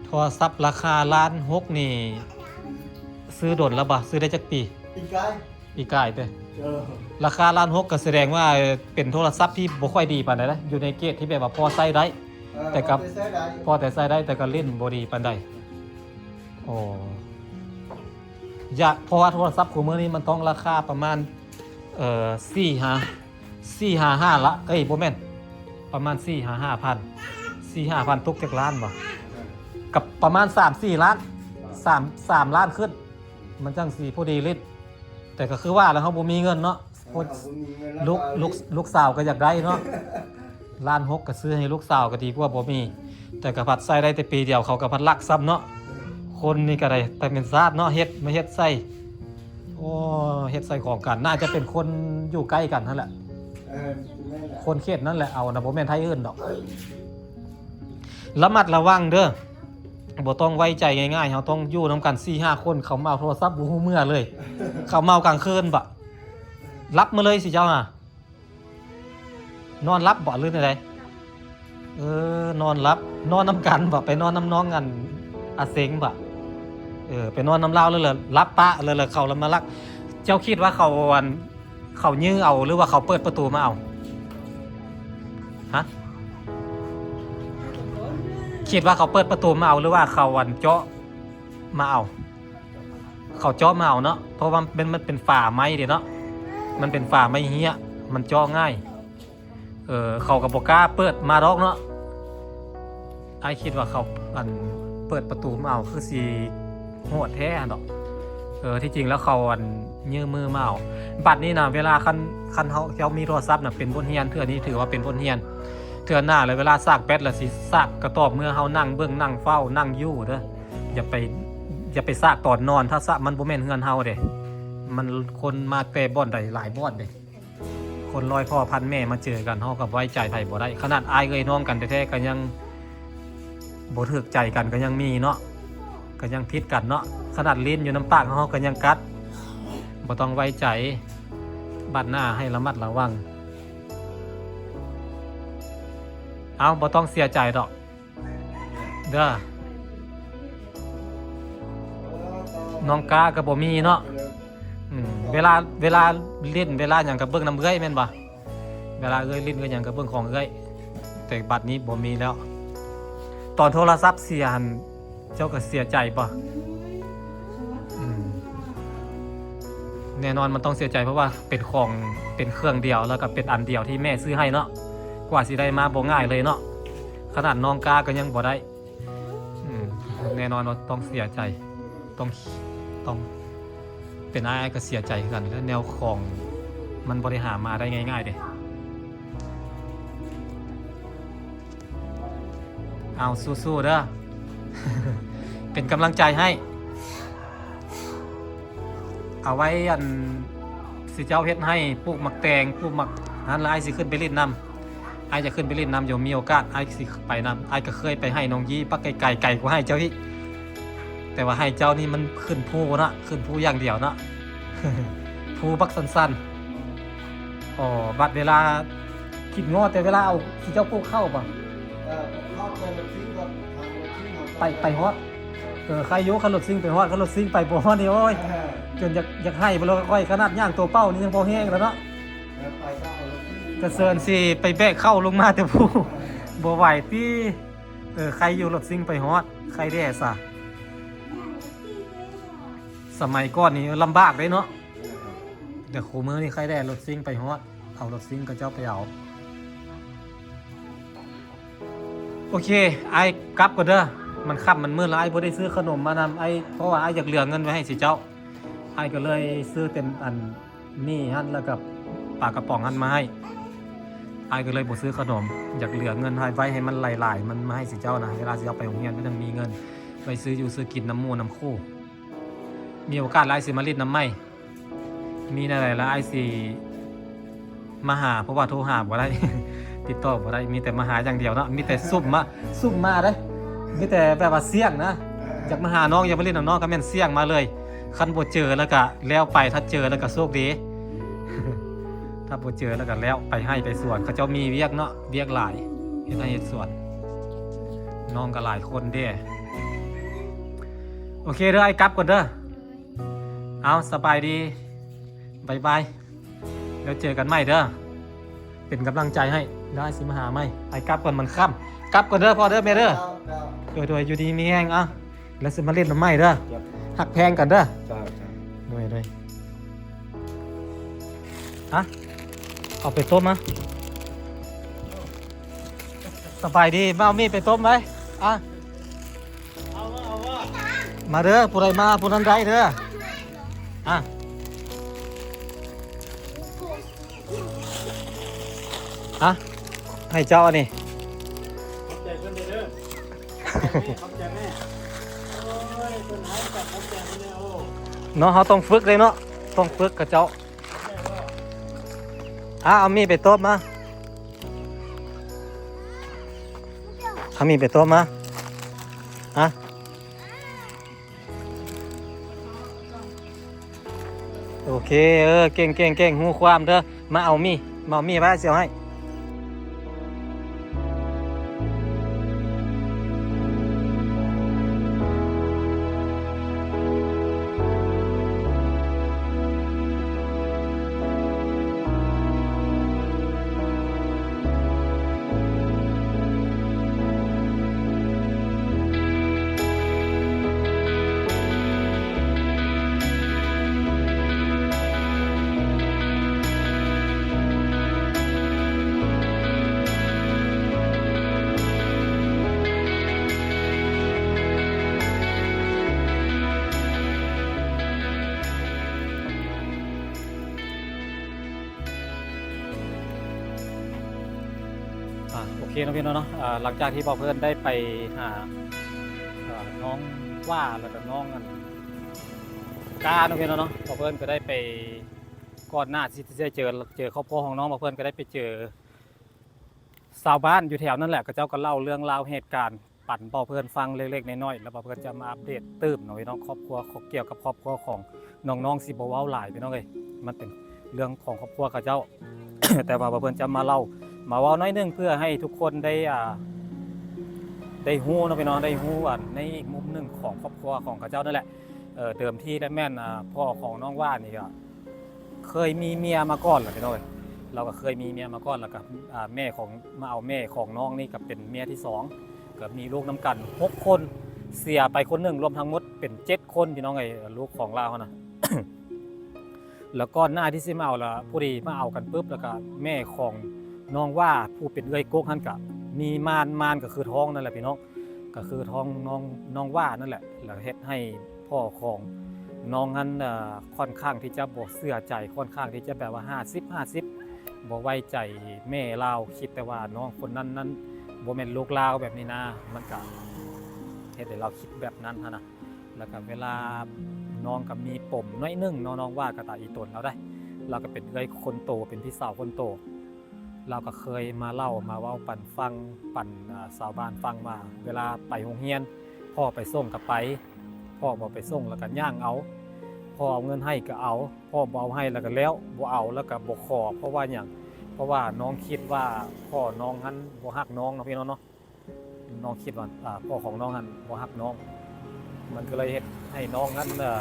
ໂທລະສັບລາຄາລ້ານຫົກນີ້ ຊື້ດົນແລ້ວບໍ່? ຊື້ໄດ້ຈັກປີ? ປີກາຍ ປີກາຍເດ້. ເອີ ລາຄາລ້ານຫົກກໍສະແດງວ່າເປັນໂທລະສັບທີ່ບໍ່ຄ່ອຍດີປານໃດນະ ຢູ່ໃນເກດທີ່ແບບວ່າພໍໃຊ້ໄດ້. ເອີ ແຕ່ກໍພໍແຕ່ໃຊ້ໄດ້ ພໍແຕ່ໃຊ້ໄດ້ ແຕ່ກໍຫຼິ້ນບໍ່ດີປານໃດ. ໂອ້ ຢາກ ເພາະວ່າໂທລະສັບຄູ່ມື້ນີ້ມັນຕ້ອງລາຄາປະມານ ເອີ ສີ່ຫາ ສີ່ຫາຫ້າລະ ເອີຍ ບໍ່ແມ່ນ ປ ປະມານສີ່ຫາຫ້າພັນ ສີ່ຫ້າພັນ ຕົກຈັກລ້ານບໍ່? ກໍປະມານສາມສີ່ລ້ານ ສາມ ສາມລ້ານຂຶ້ນ ມັນຈັ່ງຊິພໍດີຫຼິ້ນ. ແຕ່ກໍຄືວ່າແຫຼະ ເຮົາບໍ່ມີເງິນເນາະ ເອີ ເຮົາບໍ່ມີເງິນ ລູກ ແລ້ວກໍ ລູກ ລູກສາວກໍຢາກໄດ້ເນາະ ລ້ານຫົກກໍຊື້ໃຫ້ລູກສາວກໍດີກວ່າບໍ່ມີ ແຕ່ກໍພັດໃຊ້ໄດ້ແຕ່ປີດຽວ ເຂົາກໍພັດລັກຊ້ຳເນາະ ເອີ ຄົນນີ້ກໍໄດ້ໄປເປັນຊາດເນາະ ເຮັດ ມາເຮັດໃສ່ ໂອ້ ເຮັດໃສ່ຂອງກັນ ໜ້າຈະເປັນຄົນຢູ່ໃກ້ກັນຫັ້ນແຫຼະ ເອີ ແມ່ນແຫຼະ ຄົນເຂດນັ້ນແຫຼະເອົານະ ບໍ່ແມ່ນໄທອື່ນດອກ. ລະມັດລະວັງເດີ້ ບໍ່ຕ້ອງໄວ້ໃຈງ່າຍໆ ເຮົາຕ້ອງຢູ່ນຳກັນສີ່ຫ້າຄົນ ເຂົາມາເອົາໂທລະສັບບໍ່ຮູ້ເມື່ອເລີຍ ເຂົາມາເອົາກາງຄືນບໍ ຫຼັບມາເລີຍຊິເຈົ້າຫາ ນອນຫຼັບບໍ ຫຼືແນວໃດ? ເອີ ນອນຫຼັບ ນອນນຳກັນບໍ ໄປນອນນຳນ້ອງອັນອາເຊັງບໍ ເອີ ໄປນອນນຳລາວ ແລ້ວລະຫຼັບປະ ແລ້ວລະເຂົາລະມາລັກ ເຈົ້າຄິດວ່າເຂົາອັນ ເຂົາຢື້ເອົາ ຫຼືວ່າເຂົາເປີດປະຕູມາເອົາ? ຮະ? ຄິດວ່າເຂົາເປີດປະຕູມາເອົາ ຫຼືວ່າເຂົາອັນເຈາະມາເອົາ? ເຂົາເຈາະມາເອົາເນາະ ເພາະວ່າມັນ ມັນເປັນຝາໄມ້ເດ້ເນາະ ມັນເປັນຝາໄມ້ເຮ້ຍ ມັນເຈາະງ່າຍ. ເອີ ເຂົາກໍບໍ່ກ້າເປີດມາດອກເນາະ ອ້າຍຄິດວ່າເຂົາ ອັນ ເປີດປະຕູມາເອົາ ຄືຊິໂຫດແທ້ຫັ້ນດອກ. ເອີ ທີ່ຈິງແລ້ວເຂົາ ອັນ ຍື່ນມືມາເອົາ. ບັດນີ້ນະ ເວລາຄັນ ຄັນເຮົາ ເຈົ້າມີໂທລະສັບນະ ເປັນບົດຮຽນ ເທື່ອນີ້ຖືວ່າເປັນບົດຮຽນ. ເທື່ອໜ້າແລ້ວ ເວລາສາກແບັດລະ ຊິສາກກໍຕໍ່ເມື່ອເຮົານັ່ງເບິ່ງ ນັ່ງເຝົ້າ ນັ່ງຢູ່ເດີ້. ຢ່າໄປ ຢ່າໄປສາກຕອນນອນ ຖ້າສາກ ມັນບໍ່ແມ່ນເຮືອນເຮົາເດ້ ມັນຄົນມາແຕ່ບ່ອນໃດຫຼາຍບ່ອນເດ້. ຄົນຮ້ອຍພໍ່ພັນແມ່ມາເຈີກັນ ເຮົາກໍໄວ້ໃຈໃຜບໍ່ໄດ້. ຂະໜາດອ້າຍເອື້ອຍນ້ອງກັນແທ້ໆ ກໍຍັງບໍ່ຖືກໃຈກັນ ກໍຍັງມີເນາະ ກໍຍັງຜິດກັນເນາະ. ຂະໜາດລີ້ນຢູ່ນຳປາກເຮົາ ເຮົາກໍຍັງກັດ. ບໍ່ຕ້ອງໄວ້ໃຈ ບັດໜ້າໃຫ້ລະມັດລະວັງ. ເອົາ ບໍ່ຕ້ອງເສຍໃຈດອກ. ເດີ ນ້ອງກ້າກໍບໍ່ມີເນາະ. ອືມ ເວລາ ເວລາຫຼິ້ນເວລາຫຍັງກໍເບິ່ງນຳເອື້ອຍແມ່ນບໍ່? ເວລາເອື້ອຍຫຼິ້ນເອື້ອຍຫຍັງກໍເບິ່ງຂອງເອື້ອຍ ແຕ່ບັດນີ້ບໍ່ມີແລ້ວ. ຕອນໂທລະສັບເສຍຫັ້ນ ເຈົ້າກໍເສຍໃຈບໍ່? ອືມ ແນ່ນອນມັນຕ້ອງເສຍໃຈ ເພາະວ່າເປັນຂອງ ເປັນເຄື່ອງດຽວ ແລ້ວກໍເປັນອັນດຽວທີ່ແມ່ຊື້ໃຫ້ເນາະ. ກວ່າຊິໄດ້ມາບໍ່ງ່າຍເລີຍເນາະ. ຂະໜາດນ້ອງກ້າກໍຍັງບໍ່ໄດ້. ອືມ ແນ່ນອນວ່າຕ້ອງເສຍໃຈ ຕ້ອງ ຕ້ອງ ເປັນອ້າຍກໍເສຍໃຈຄືກັນແຫຼະ ແນວຂອງມັນບໍ່ໄດ້ຫາມາໄດ້ງ່າຍໆເດ້. ເອົາ ສູ້ໆເດີ້ ເປັນກຳລັງໃຈໃຫ້. ເອົາໄວ້ ອັນ ຊິເຈົ້າເຮັດໃຫ້ ປູກໝາກແຕງ ປູກໝາກຫັ້ນລະ ອ້າຍຊິຂຶ້ນໄປຫຼິ້ນນຳ. ອ້າຍຈະຂຶ້ນໄປຫຼິ້ນນຳຢູ່ ມີໂອກາດອ້າຍຊິໄປນຳ. ອ້າຍກໍເຄີຍໄປໄຮ່ນ້ອງຢີ້ ປັກໄກໆ ໄກກວ່າໄຮ່ເຈົ້າອີກ ແຕ່ວ່າໄຮ່ເຈົ້ານີ້ມັນຂຶ້ນພູເນາະ ຂຶ້ນພູຢ່າງດຽວເນາະ ພູບັກຊັນໆ. ອໍ ບັດເວລາ ຄິດງໍແຕ່ເວລາເອົາ ຊິເຈົ້າປູກເຂົ້າບໍ່? ເອີ ເຂົ້າໄປລົດຊິງກໍ ໄປ ໄປຮອດ ເອີ ໄຄຢູ່ ຄັນລົດຊິງໄປຮອດ ຄັນລົດຊິງໄປບໍ່ຮອດນີ້ ໂອ້ຍ ເອີ ຈົນຢາກ ຢາກໄຫ້ບໍ່ລະຂ້ອຍ. ຂະໜາດຍ່າງຕົວເປົ່ານີ້ຍັງພໍແຮງແລ້ວເນາະ. ເອີ ໄປກໍເອົາລົດຊິງ ກະເຊີນຊິໄປແບກເຂົ້າລົງມາແຕ່ພູ ເອີ ບໍ່ໄຫວຕິ. ເອີ ໄຄຢູ່ລົດຊິງໄປຮອດ ໄຄແດ່ຊະ. ສະໄໝກ່ອນນີ້ລຳບາກເດ້ເນາະ ແຕ່ຄູ່ມື້ນີ້ໄຄແດ່ລົດຊິງໄປຮອດ ເອົາລົດຊິງເຂົາເຈົ້າໄປເອົາ. ໂອເຄ ອ້າຍກັບກ່ອນເດີ້ ມັນຄ່ຳມັນມືດແລ້ວ ອ້າຍບໍ່ໄດ້ຊື້ຂະໜົມມານຳ ອ້າຍ ເພາະວ່າອ້າຍຢາກເຫຼືອເງິນໄວ້ໃຫ້ຊິເຈົ້າ ອ້າຍກໍເລີຍຊື້ເຕັມອັນ ໝີ່ຫັ້ນ ແລ້ວກໍປາກະປ໋ອງຫັ້ນມາໃຫ້. ອ້າຍກໍເລີຍບໍ່ຊື້ຂະໜົມ ຢາກເຫຼືອເງິນໃຫ້ ໄວ້ໃຫ້ມັນຫຼາຍໆ ມັນມາໃຫ້ຊິເຈົ້ານະ ເວລາຊິເອົາໄປໂຮງຮຽນມັນຈັ່ງມີເງິນໄວ້ຊື້ຢູ່ຊື້ກິນນຳໝູ່ນຳຄູ່. ມີໂອກາດຫຼາຍຊິມາຫຼິ້ນນຳໃໝ່ ມີແນວໃດລະອ້າຍຊິມາຫາ ເພາະວ່າໂທຫາບໍ່ໄດ້ ຕິດຕໍ່ບໍ່ໄດ້ ມີແຕ່ມາຫາຢ່າງດຽວເນາະ ມີແຕ່ສຸ່ມມາ ສຸ່ມມາເດ້ ມີແຕ່ແບບວ່າສ່ຽງນະ ຢາກມາຫານ້ອງ ຢາກມາຫຼິ້ນນຳນ້ອງ ກໍແມ່ນສ່ຽງມາເລີຍ. ຄັນບໍ່ເຈີແລ້ວກະແລ້ວໄປ ຖ້າເຈີແລ້ວກະໂຊກດີ ຖ້າບໍ່ເຈີແລ້ວກະແລ້ວ ໄປໄຮ່ໄປສວນ ເຂົາເຈົ້າມີວຽກເນາະ ວຽກຫຼາຍ ເຮັດໄຮ່ເຮັດສວນ ນ້ອງກໍຫຼາຍຄົນເດ້. ໂອເຄເດີ້ ອ້າຍກັບກ່ອນເດີ້. ເອົາ ສະບາຍດີ ບາຍບາຍ ແລ້ວເຈີກັນໃໝ່ເດີ້ ເປັນກຳລັງໃຈໃຫ້ ແລ້ວອ້າຍຊິມາຫາໃໝ່. ອ້າຍກັບກ່ອນ ມັນຄ່ຳ ກັບກ່ອນເດີ້ພໍ່ເດີ້ແມ່ເດີ້. ໂດຍໆ ຢູ່ດີມີແຮງ ເອົາ ແລ້ວຊິມາຫຼິ້ນນຳໃໝ່ເດີ້. ຮັກແພງກັນເດີ້. ໂດຍໆ ຮະ ເອົາໄປຕົ້ມມາ. ສະບາຍດີ ມາເອົາມີດໄປຕົ້ມໄວ້ ອ່ະ ມາເດີ ຜູ້ໃດມາຜູ້ນັ້ນໄດ້ເດີ ອ່ະ ອ່ະ ໃຫ້ເຈົ້າອັນນີ້ ຂອບໃຈເພິ່ນເດີ ຂອບໃຈແມ່ ຂອບໃຈແມ່ ໂອ້ຍ ເພິ່ນໃຫ້ກັບຂອບໃຈເພິ່ນເດີ ໂອ້ ເນາະ ເຮົາຕ້ອງຝຶກເດ້ເນາະ ຕ້ອງຝຶກເຂົາເຈົ້າ ອ່າ ເອົາມີດໄປຕົບມາ ເອົາມີດໄປຕົບມາ ຮະ ໂອເຄ ເອີ ເກັ່ງ ເກັ່ງ ເກັ່ງ ຮູ້ຄວາມເດີ ມາເອົາມີດ ມາເອົາມີດໄວ້ ຊິເອົາໃຫ້. ອ່າ ໂອເຄເນາະ ພີ່ນ້ອງເນາະ ອ່າ ຫຼັງຈາກທີ່ບ່າວເພິ່ນໄດ້ໄປຫາ ເອີ ນ້ອງວ່າ ແລ້ວກໍນ້ອງອັນ ກາເນາະ ພີ່ນ້ອງເນາະ ບ່າວເພິ່ນກໍໄດ້ໄປ ກ່ອນໜ້າທີ່ຈະເຈີ ເຈີຄອບຄົວຂອງນ້ອງ ບ່າວເພິ່ນກໍໄດ້ໄປເຈີຊາວບ້ານຢູ່ແຖວນັ້ນແຫຼະ ເຂົາເຈົ້າກໍເລົ່າເລື່ອງລາວເຫດການ ປັນບ່າວເພິ່ນຟັງເລັກໆນ້ອຍໆ ແລ້ວບ່າວເພິ່ນຈະມາອັບເດດຕື່ມເນາະ ພີ່ນ້ອງ ຄອບຄົວ ຂອງ ກ່ຽວກັບຄອບຄົວຂອງນ້ອງໆ ຊິບໍ່ເວົ້າຫຼາຍ ພີ່ນ້ອງເອີຍ ມັນເປັນເລື່ອງຂອງຄອບຄົວເຂົາເຈົ້າ ແຕ່ວ່າບ່າວເພິ່ນຈະມາເລົ່າ ມາເວົ້າໜ້ອຍໜຶ່ງ ເພື່ອໃຫ້ທຸກຄົນໄດ້ ອ່າ ໄດ້ຮູ້ເນາະ ພີ່ນ້ອງ ໄດ້ຮູ້ ອ່າ ໃນອີກມຸມໜຶ່ງຂອງຄອບຄົວຂອງເຂົາເຈົ້ານັ້ນແຫຼະ ເອີ ເດີມທີແລ້ວແມ່ນ ອ່າ ພໍ່ຂອງນ້ອງວ່ານີ້ກໍ ເຄີຍມີເມຍມາກ່ອນແລ້ວ ພີ່ນ້ອງເອີຍ ລາວກໍເຄີຍມີເມຍມາກ່ອນ ແລ້ວກໍ ອ່າ ແມ່ຂອງ ມາເອົາແມ່ຂອງນ້ອງນີ້ກໍເປັນເມຍທີສອງ ກໍມີລູກນຳກັນຫົກຄົນ ເສຍໄປຄົນໜຶ່ງ ລວມທັງໝົດເປັນເຈັດຄົນ ພີ່ນ້ອງເອີຍ ລູກຂອງລາວຫັ້ນນະ ແລ້ວກ່ອນໜ້າທີ່ຊິມາເອົາລະ ພໍດີມາເອົາກັນປຶບ ແລ້ວກໍແມ່ຂອງນ້ອງວ່າ ຜູ້ເປັນເອື້ອຍກົກຫັ້ນ ກໍມີມານ ມານກໍຄືທ້ອງນັ້ນແຫຼະ ພີ່ນ້ອງ ກໍຄືທ້ອງນ້ອງ ນ້ອງວ່ານັ້ນແຫຼະ ແລ້ວເຮັດໃຫ້ພໍ່ຂອງນ້ອງຫັ້ນ ເອີ ຄ່ອນຂ້າງທີ່ຈະບໍ່ເຊື່ອໃຈ ຄ່ອນຂ້າງທີ່ຈະແບບວ່າຫ້າສິບຫ້າສິບ ບໍ່ໄວ້ໃຈແມ່ລາວ ຄິດແຕ່ວ່ານ້ອງຄົນນັ້ນນັ້ນບໍ່ແມ່ນລູກລາວແບບນີ້ນະ ມັນກະເຮັດໃຫ້ລາວຄິດແບບນັ້ນຫັ້ນນະ ແລ້ວກະເວລາ ນ້ອງກະມີປົມໜ້ອຍໜຶ່ງເນາະ ນ້ອງວ່າກະຕາອີຕົນລາວໄດ໋ ລາວກະເປັນເອື້ອຍຄົນໂຕ ເປັນພີ່ສາວຄົນໂຕ ລາວກໍເຄີຍມາເລົ່າມາເວົ້າປັນຟັງ ປັນ ອ່າ ຊາວບ້ານຟັງວ່າ ເວລາໄປໂຮງຮຽນ ພໍ່ໄປສົ່ງກໍໄປ ພໍ່ບໍ່ໄປສົ່ງແລ້ວກໍຍ່າງເອົາ ພໍ່ເອົາເງິນໃຫ້ກໍເອົາ ພໍ່ບໍ່ເອົາໃຫ້ແລ້ວກໍແລ້ວ ບໍ່ເອົາແລ້ວກໍບໍ່ຂໍ ເພາະວ່າຫຍັງ ເພາະວ່ານ້ອງຄິດວ່າພໍ່ນ້ອງຫັ້ນບໍ່ຮັກນ້ອງເນາະ ພີ່ນ້ອງເນາະ. ນ້ອງຄິດວ່າ ອ່າ ພໍ່ຂອງນ້ອງຫັ້ນບໍ່ຮັກນ້ອງ ມັນກໍເລີຍເຮັດໃຫ້ນ້ອງຫັ້ນ ເອີ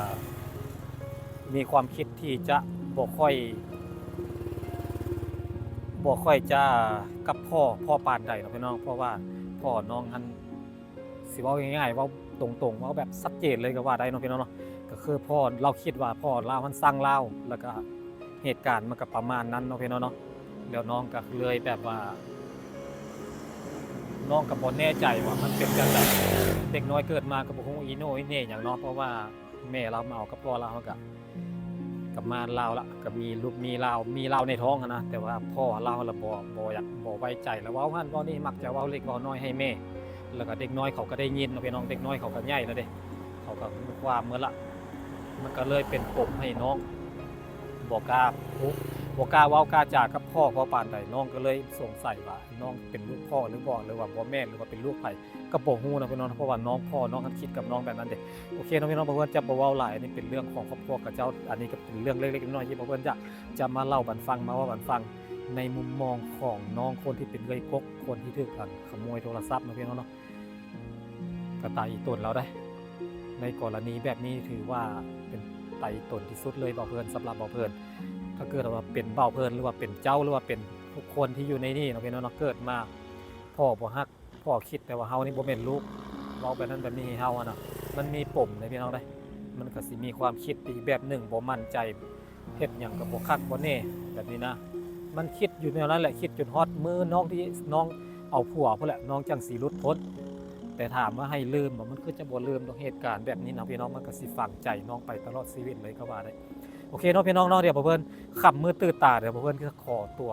ມີຄວາມຄິດທີ່ຈະບໍ່ຄ່ອຍ ບໍ່ຄ່ອຍຈະກັບພໍ່ ພໍ່ປານໃດເນາະພີ່ນ້ອງ ເພາະວ່າພໍ່ນ້ອງຫັ້ນ ຊິເວົ້າງ່າຍໆ ເວົ້າຕົງໆ ເວົ້າແບບຊັດເຈນເລີຍກໍວ່າໄດ້ເນາະພີ່ນ້ອງເນາະ ກໍຄືພໍ່ລາວຄິດວ່າພໍ່ລາວຫັ້ນຊັງລາວ ແລ້ວກໍ ເຫດການມັນກໍປະມານນັ້ນເນາະ ພີ່ນ້ອງເນາະ ແລ້ວນ້ອງກໍເລີຍແບບວ່າ ນ້ອງກໍບໍ່ແນ່ໃຈວ່າມັນເປັນຈັ່ງໃດ ເດັກນ້ອຍເກີດມາກໍບໍ່ຮູ້ອີໂໜ່ອີເໜ່ຫຍັງເນາະ ເພາະວ່າແມ່ລາວມາເອົາກັບພໍ່ລາວ ເຮົາກໍ ກໍມາລາວລະ ກໍມີລູກ ມີລາວ ມີລາວໃນທ້ອງຫັ້ນນະ ແຕ່ວ່າພໍ່ລາວລະບໍ່ ບໍ່ຢາກ ບໍ່ໄວ້ໃຈ ລະເວົ້າຫັ້ນເວົ້ານີ້ ມັກຈະເວົ້າເລັກເວົ້ານ້ອຍໃຫ້ແມ່ ແລ້ວກໍເດັກນ້ອຍເຂົາກໍໄດ້ຍິນເນາະ ພີ່ນ້ອງ ເດັກນ້ອຍເຂົາກໍໃຫຍ່ແລ້ວເດ້ ເຂົາກໍຮູ້ຄວາມໝົດລະ ມັນກໍເລີຍເປັນປົມໃຫ້ນ້ອງ ບໍ່ກ້າບໍ່ກ້າເວົ້າກ້າຈາກັບພໍ່ພໍປານໃດ ນ້ອງກໍເລີຍສົງໄສວ່ານ້ອງເປັນລູກພໍ່ຫຼືບໍ່ ຫຼືວ່າບໍ່ແມ່ນ ຫຼືວ່າເປັນລູກໃຜ ກໍບໍ່ຮູ້ນະພີ່ນ້ອງ ເພາະວ່ານ້ອງ ພໍ່ນ້ອງຫັ້ນຄິດກັບນ້ອງແບບນັ້ນເດ້. ໂອເຄເນາະພີ່ນ້ອງ ບ່າວເພິ່ນຈະບໍ່ເວົ້າຫຼາຍ ອັນນີ້ເປັນເລື່ອງຂອງຄອບຄົວຂະເຈົ້າ ອັນນີ້ກໍເປັນເລື່ອງເລັກໆນ້ອຍໆທີ່ບ່າວເພິ່ນຈະ ຈະມາເລົ່າບັນຟັງ ມາເວົ້າບັນຟັງ ໃນມຸມມອງຂອງນ້ອງຄົນທີ່ເປັນເອື້ອຍກົກ ຄົນທີ່ຖືກ ອັນ ຂະໂມຍໂທລະສັບເນາະພີ່ນ້ອງເນາະ. ກະຕາຍອີ່ຕົນລາວໄດ໋ ໃນກໍລະນີແບບນີ້ຖືວ່າເປັນຕາຍອີ່ຕົນທີ່ສຸດເລີຍບ່າວເພິ່ນ ສຳລັບບ່າວເພິ່ນ ຖ້າເກີດວ່າເປັນບ່າວເພິ່ນ ຫຼືວ່າເປັນເຈົ້າ ຫຼືວ່າເປັນທຸກຄົນທີ່ຢູ່ໃນນີ້ເນາະພີ່ນ້ອງເນາະ ເກີດມາພໍ່ບໍ່ຮັກ ພໍ່ຄິດແຕ່ວ່າເຮົານີ້ບໍ່ແມ່ນລູກ ເວົ້າແບບນັ້ນແບບນີ້ໃຫ້ເຮົາຫັ້ນນະ ມັນມີປົມເດ້ພີ່ນ້ອງເດ້ ມັນກະຊິມີຄວາມຄິດອີກແບບໜຶ່ງ ບໍ່ໝັ້ນໃຈ ເຮັດຫຍັງກໍບໍ່ຄັກບໍ່ແນ່ແບບນີ້ນະ ມັນຄິດຢູ່ແນວນັ້ນແຫຼະ ຄິດຈົນຮອດມື້ນ້ອງທີ່ ນ້ອງ ເອົາຜົວພຸ້ນແຫຼະ ນ້ອງຈັ່ງຊິຫຼຸດພົ້ນ. ແຕ່ຖາມວ່າໃຫ້ລືມບໍ່? ມັນຄືຈະບໍ່ລືມດອກ ເຫດການແບບນີ້ເນາະພີ່ນ້ອງ, ມັນກໍຊິຝັງໃຈນ້ອງໄປຕະຫຼອດຊີວິດເລີຍກໍວ່າໄດ້. ໂອເຄເນາະພີ່ນ້ອງເນາະ, ດຽວບ່າວເພິ່ນຄ່ຳມືດຕື່ນຕາ, ດຽວບ່າວເພິ່ນຊິຂໍຕົວ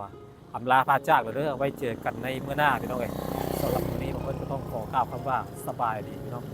ອຳລາພາຈາກແລ້ວເດີ. ໄວ້ເຈີກັນໃນມື້ໜ້າພີ່ນ້ອງເອີຍ. ສຳລັບມື້ນີ້ບ່າວເພິ່ນກໍຕ້ອງຂໍກ່າວຄຳວ່າສະບາຍດີພີ່ນ້ອງ.